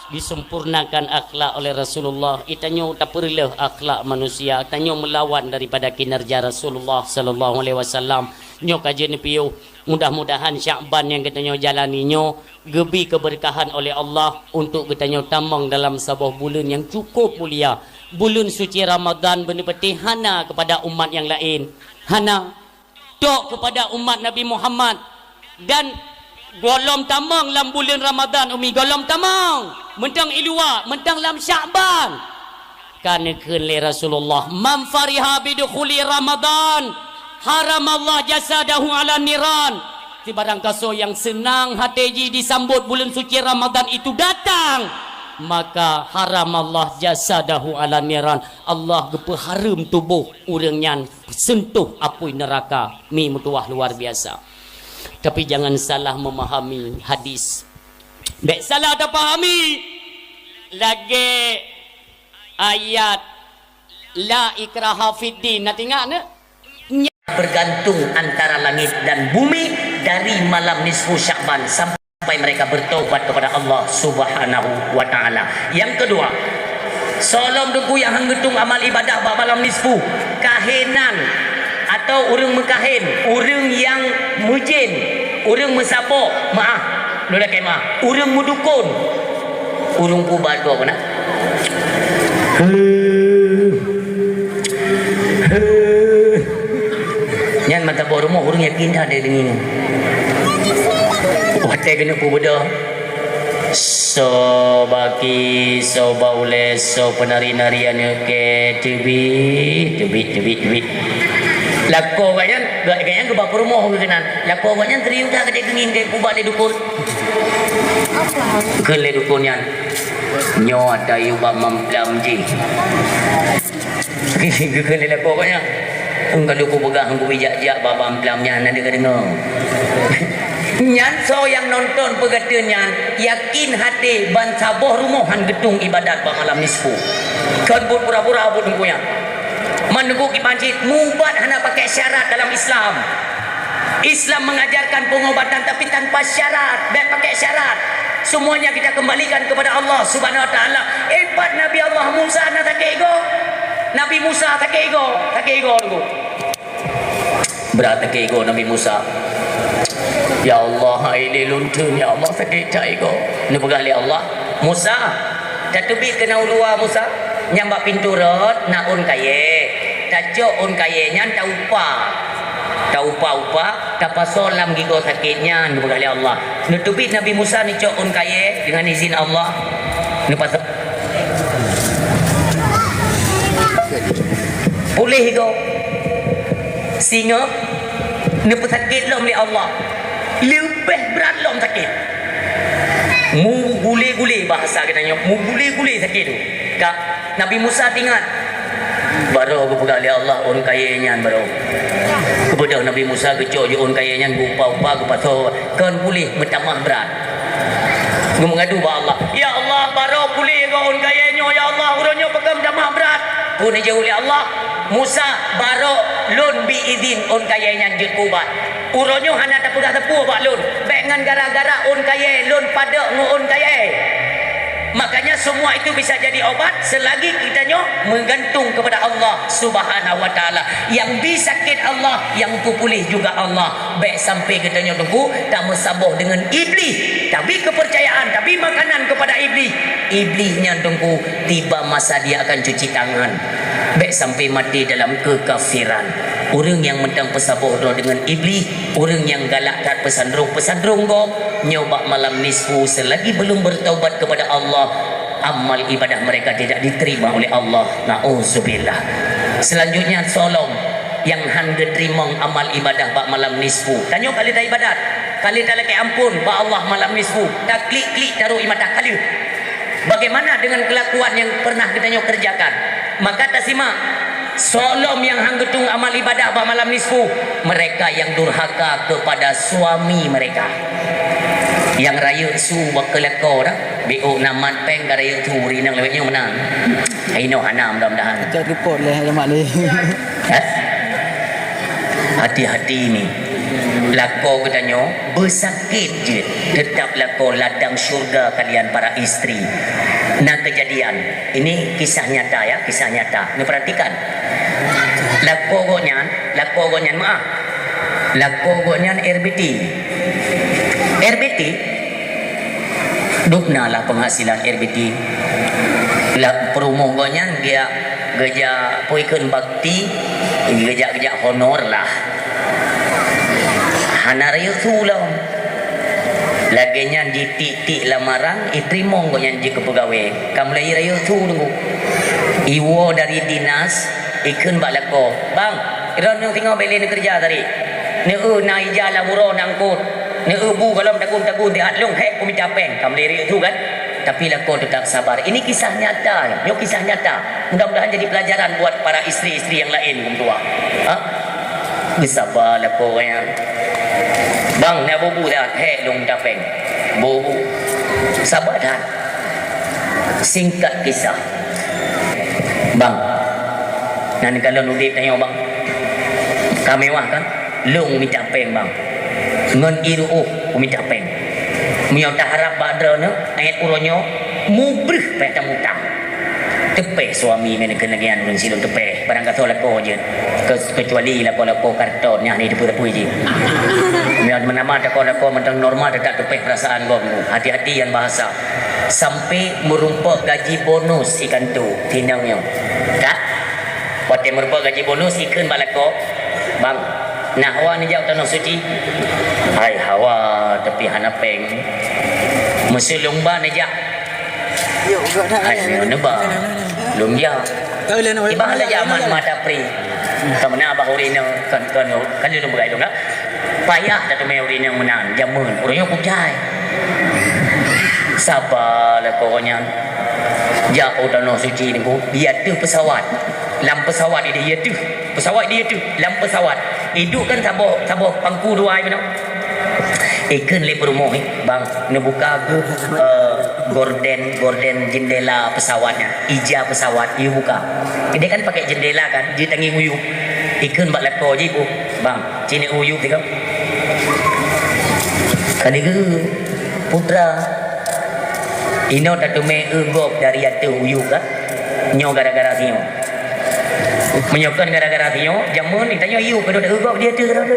Disempurnakan akhlak oleh Rasulullah. Itanyoe tapeureuloh akhlak manusia, tanyoe meulawan daripada kinerja Rasulullah sallallahu alaihi wasallam. Nyoe ka jeuet neupiôh. Mudah-mudahan Syakban nyang geutanyoe jalani nyoe geubri keubeurkahan oleh Allah untuk geutanyoe tamong dalam saboh buleuen nyang cukup mulia. Buleuen suci Ramadan beuneupeutéh hana keupada umat nyang laén. Hana. Tok keupada umat Nabi Muhammad dan gohlom tamong lam buleuen Ramadan, umi, gohlom tamong. Mantong i luwa, mantong lam Syakban. Ka neukheun lé Rasulullah, "Man fariha bidukhuli Ramadan, haramallah jasadahu ala niran." Sibarang kasoe nyang seunang até jih disambot buleuen suci Ramadan itu datang, maka haramallah jasadahu ala niran. Allah geupeuhareuem tuboh ureueng nyan seuntôh apui neuraka, mi meutuwah luar biasa. Tapi jangan salah memahami hadis. Bèk salah tapahami lagèe ayat la ikraha fid din. Na teuingat nyoe? Bergantung antara langit dan bumi dari malam nisfu Syakban sampai sampai mereka bertaubat kepada Allah Subhanahu wa Ta'ala. Yang kedua, soe lom teungku nyang han geutueng amal ibadah bak malam nisfu, kahenan atau ureueng meukahen, ureueng nyang meujén, ureueng meusabok, maaf, lôn lakèe maaf, ureueng meudukon, ureueng pubat gob na. Heuh. Heuh. Nyan mata boh rumoh ureueng yakin that lé deungon nyan. Watèe keuneuk peubeudôh, soe baki, soe ba ulèe, soe peunari-nari aneuk kèe, teubiet, teubiet, teubiet, teubiet. Lakoe gobnyan, gobnyan geuba peurumoh geuh keunan. Lakoe gobnyan serius that keu deungon keu pubat lé dukon. Kheun lé dukon nyan, "Nyoe ata yue bak mamplam jih." Geukheun lé lakoe gobnyan, "Eungkah lôn kupeugah ngon jak-jak bak mamplam nyan, hana deungoe." Nyan soe nyang nonton peugah nyan, yakin até ban saboh rumoh han geutueng ibadat bak malam nisfu. Kon buet pura-pura buet teungku nyan. Man teungku kiban cit, mubat hana pakai syarat dalam Islam. Islam mengajarkan pengobatan tapi tanpa syarat, bèk pakai syarat. Semuanya kita kembalikan kepada Allah Subhanahu Wa Taala. Hebat Nabi Allah Musa na sakét igoe. Nabi Musa sakét igoe, sakét igoe teungku. Brat sakét igoe Nabi Musa. "Ya Allah, hai lé lôn theun, ya Allah, sakét that igoe." Neupeugah lé Allah, "Musa, tateubiet keunoe u luwa, Musa. Nyang bak pintoe rot na ôn kayèe. Tacok ôn kayèe nyan taupa. Taupa-upa, tapasoe lam gigoe sakét nyan," neupeugah lé Allah. Neuteubiet Nabi Musa neucok ôn kayèe deungon izin Allah. Neupasoe. Puléh igoe. Singoh neupeusakét lom lé Allah. Leubeh brat lom sakét. Mugulé-gulé bahasa geutanyoe, mugulé-gulé sakét tu. Ka, Nabi Musa teuingat. Barô geupeugah lé Allah ôn kayèe nyan barô. Geubeudôh Nabi Musa geucok jih ôn kayèe nyan geuupa-upa geupasoe kon puléh meutamah brat. Geumeungadu bak Allah, "Ya Allah, barô puléh goe ôn kayèe nyoe, ya Allah, uroe nyoe pakon meutamah brat." Phon jaweueb lé Allah, "Musa, barô lôn bi idhin ôn kayèe nyan jeuet keu ubat. Uroe nyoe hana tapeugah sapeue bak lôn, bèk ngon gara-gara ôn kayèe lôn padub ngon ôn kayèe." Makanya Semua itu bisa jadi obat selagi kita nyoe menggantung kepada Allah Subhanahu wa Taala. Yang bi sakit Allah, yang peupuléh juga Allah. Bèk sampai kita nyoe, Teungku, tameusaboh dengan iblih. Tabi kepercayaan, tabi makanan kepada iblih. Iblih nyan, Teungku, tiba masa dia akan cuci tangan. Bèk sampai mati dalam kekafiran. Ureuëng nyang mantong peusaboh droe dengan iblih, ureuëng nyang galak that peusandrong-peusandrong gob, nyoe bak malam nisfu selagi belum bertaubat kepada Allah, amal ibadah mereka tidak diterima oleh Allah. Na'udzubillah. Selanjutnya, soe lom nyang han geuteurimong amal ibadah bak malam nisfu. Tanyoe ka lheueh taibadat, ka lheueh talakèe ampôn bak Allah malam nisfu, taklik-klik taruh ie mata, ka lheueh. Bagaimana dengan kelakuan yang pernah kita nyoe kerjakan? Maka tasimak, soe lom nyang han geutueng amal ibadah bak malam nisfu, mereka yang durhaka kepada suami mereka. Nyang rayeuk su bak keulako dah, biôk na mat péng ka rayeuk su, ureuëng inong lewat nyoe meunan. Hai noh hana, mudah-mudahan. Cok report leh, lemak leh. Hah? Hati-hati ni. Lako geutanyoe beusakét jeuet, tetap lako ladang syurga kalian para istri. Na kejadian, ini kisah nyata ya, kisah nyata. Ni perhatikan. Lako gobnyan, lako gobnyan maaf. Lako gobnyan R B T. R B T, dubna lah penghasilan R B T. Lah peurumoh gobnyan geujak, geujak peue ikheun bakti, geujak-geujak honor lah. Hana rayeuk su lom. Lagèe nyan jitiek-tiek lamaran, iteurimong gobnyan jeuet keu peugawée. Ka mulai rayeuk su teungku. Iwoe dari dinas, ikheun bak lako, "Bang, droeneuh singoh bèk lé neukeureuja tadi. Neu-eu na ija lam uroe na eungkôt. Neu-eu bu gohlom tagun-tagun siat lôn hék kumita péng." Ka mulai rayeuk su kan? Tapi lako tetap sabar. Ini kisah nyata, nyoe kisah nyata. Mudah-mudahan jadi pelajaran buat para istri-istri yang lain, meutuah. Ha? Beusaba lako nyan. "Bang, na bu-bu dah, hék lôn mita péng." Bu-bu. Sabar that. Singkat kisah. "Bang, nan kalon udép tanyoe, Bang. Ka mewah kan? Lôn mita péng, Bang. Ngon ié ruôh kumita péng. Meunyoe taharab bak droeneuh, ét uroe nyoe, mubreuh payah tamutang." Teupéh suami ngon keuneugéan ureuëng sidroe teupéh. Barang gasoe lako jeuet. Ke-, kecuali lako-lako karton nyan ni teupeu-teupeu jih. Meunyoe meunama tako lako mantong normal, teutap teupéh perasaan gob. Hati-hati nyan bahasa. Sampai meurumpok gaji bonus ikantu, tinong nyoe. Ka? Watèe meurumpok gaji bonus, ikheun bak lako, "Bang, na hawa neujak u Tanoh Suci?" "Hai hawa, tapi hana péng." "Meuseu lôn ba neujak." "Hai, meunyoe neuba, lôn jak." Ibang lé jaman mata pri. Ka meunan bah ureuëng inong, kon, kon, kan lôn beugai lôn, kan? Payah tateumé ureuëng inong meunan, jameun ureuëng nyoe kucai. Saba lako nyan. Jak u Tanoh Suci nyoe, di ateueh pesawat. Lam pesawat idéh, di ateueh. Pesawat di ateueh, lam pesawat. Iduek kan saboh, saboh pangku dua ai meunan. Ikheun lé peurumoh, "Bang, neubuka geuh, eh, gorden, gorden jendela pesawat nyan. Ija pesawat, yue buka." Idéh kan pakai jendela kan, jitangieng u yup. Ikheun bak lako jih, "Bang, ci neueu u yup tikam." Ka lheueh geuh, putra. Inoe tateumé eu gob dari ateueh u yup kan? Nyoe gara-gara sinyoe. Meunyoe kon gara-gara sinyoe, jameun tanyoe yue keuneuk eu gob di ateueh.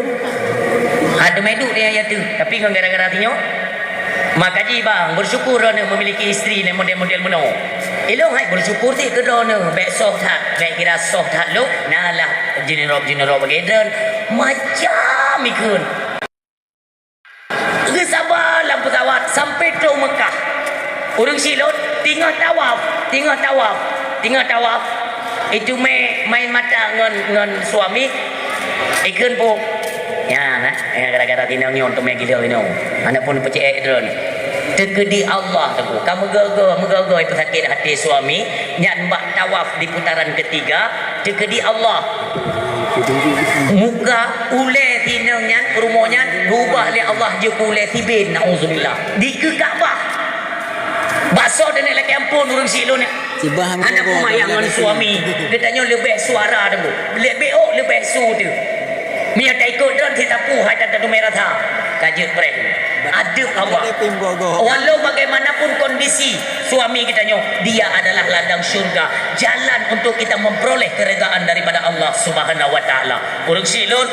Ateumé duek di ateueh, tapi ngon gara-gara sinyoe. Maka jih bang, bersyukur droeneuh memiliki istri nyang model-model meunoe. Ilôn hai bersyukur cit keu droeneuh, bèk soh that, bèk kira soh that lôn, na lah jineurôb-jineurôb bagi droen, macam ikheun. Geusaba lam pesawat sampai trok Mekah. Ureueng silot teungoh tawaf, teungoh tawaf, teungoh tawaf. Itu mé main mata ngon, ngon suami. Ikheun pu. Ya, nah, ya, gara-gara tinong nyoe tu mé gila inoe. Aneuk pun peucék droen. Teukeudi Allah tu. Ka meugoe-goe, meugoe-goe peusakét hati suami. Nyan bak tawaf di putaran ketiga, teukeudi Allah. Muka ulèe tinong nyan, peurumoh nyan, ubah lé Allah jeuet keu ulèe sibin, naudzubillah. Dikeue Ka'bah. Bak soe teuneuk lakèe ampôn ureueng silot nyan. Hana peumayang ngon suami. Geutanyoe leubeh suara teungku. Leubeh ôk leubeh su teuh. Meunyoe taikot droen sit sapeue hai that tateumé rasa. Ka jeuet preh. Adab Allah. Walau bagaimanapun kondisi suami kita nyoe, dia adalah ladang syurga, jalan untuk kita memperoleh keredaan daripada Allah Subhanahu wa Taala. Ureuëng syiek lôn,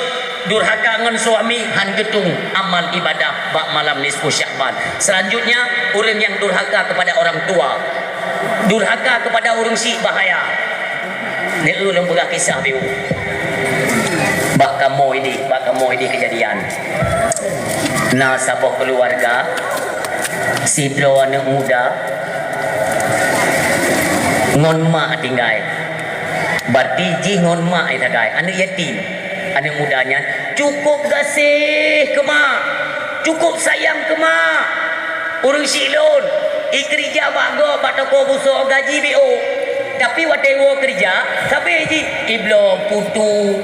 durhaka ngon suami, han geutung amal ibadah bak malam nisfu Sya'ban. Selanjutnya, ureuëng yang durhaka kepada orang tua. Durhaka kepada ureuëng syiek bahaya. Neu lôn peugah kisah biu. Bak kamoe idéh, bak kamoe idéh kejadian. Na saboh keluarga, sidroe aneuëk muda ngon mak tinggai. Berarti jih ngon mak tinggai, aneuëk yatim. Aneuëk muda nyan cukup gaséh keu mak, cukup sayang keu mak. Ureuëng syiek lôn, i keurija bak gob, bak toko buso, gaji B O. Tapi watée woe keurija, sabé jih ibloe putu,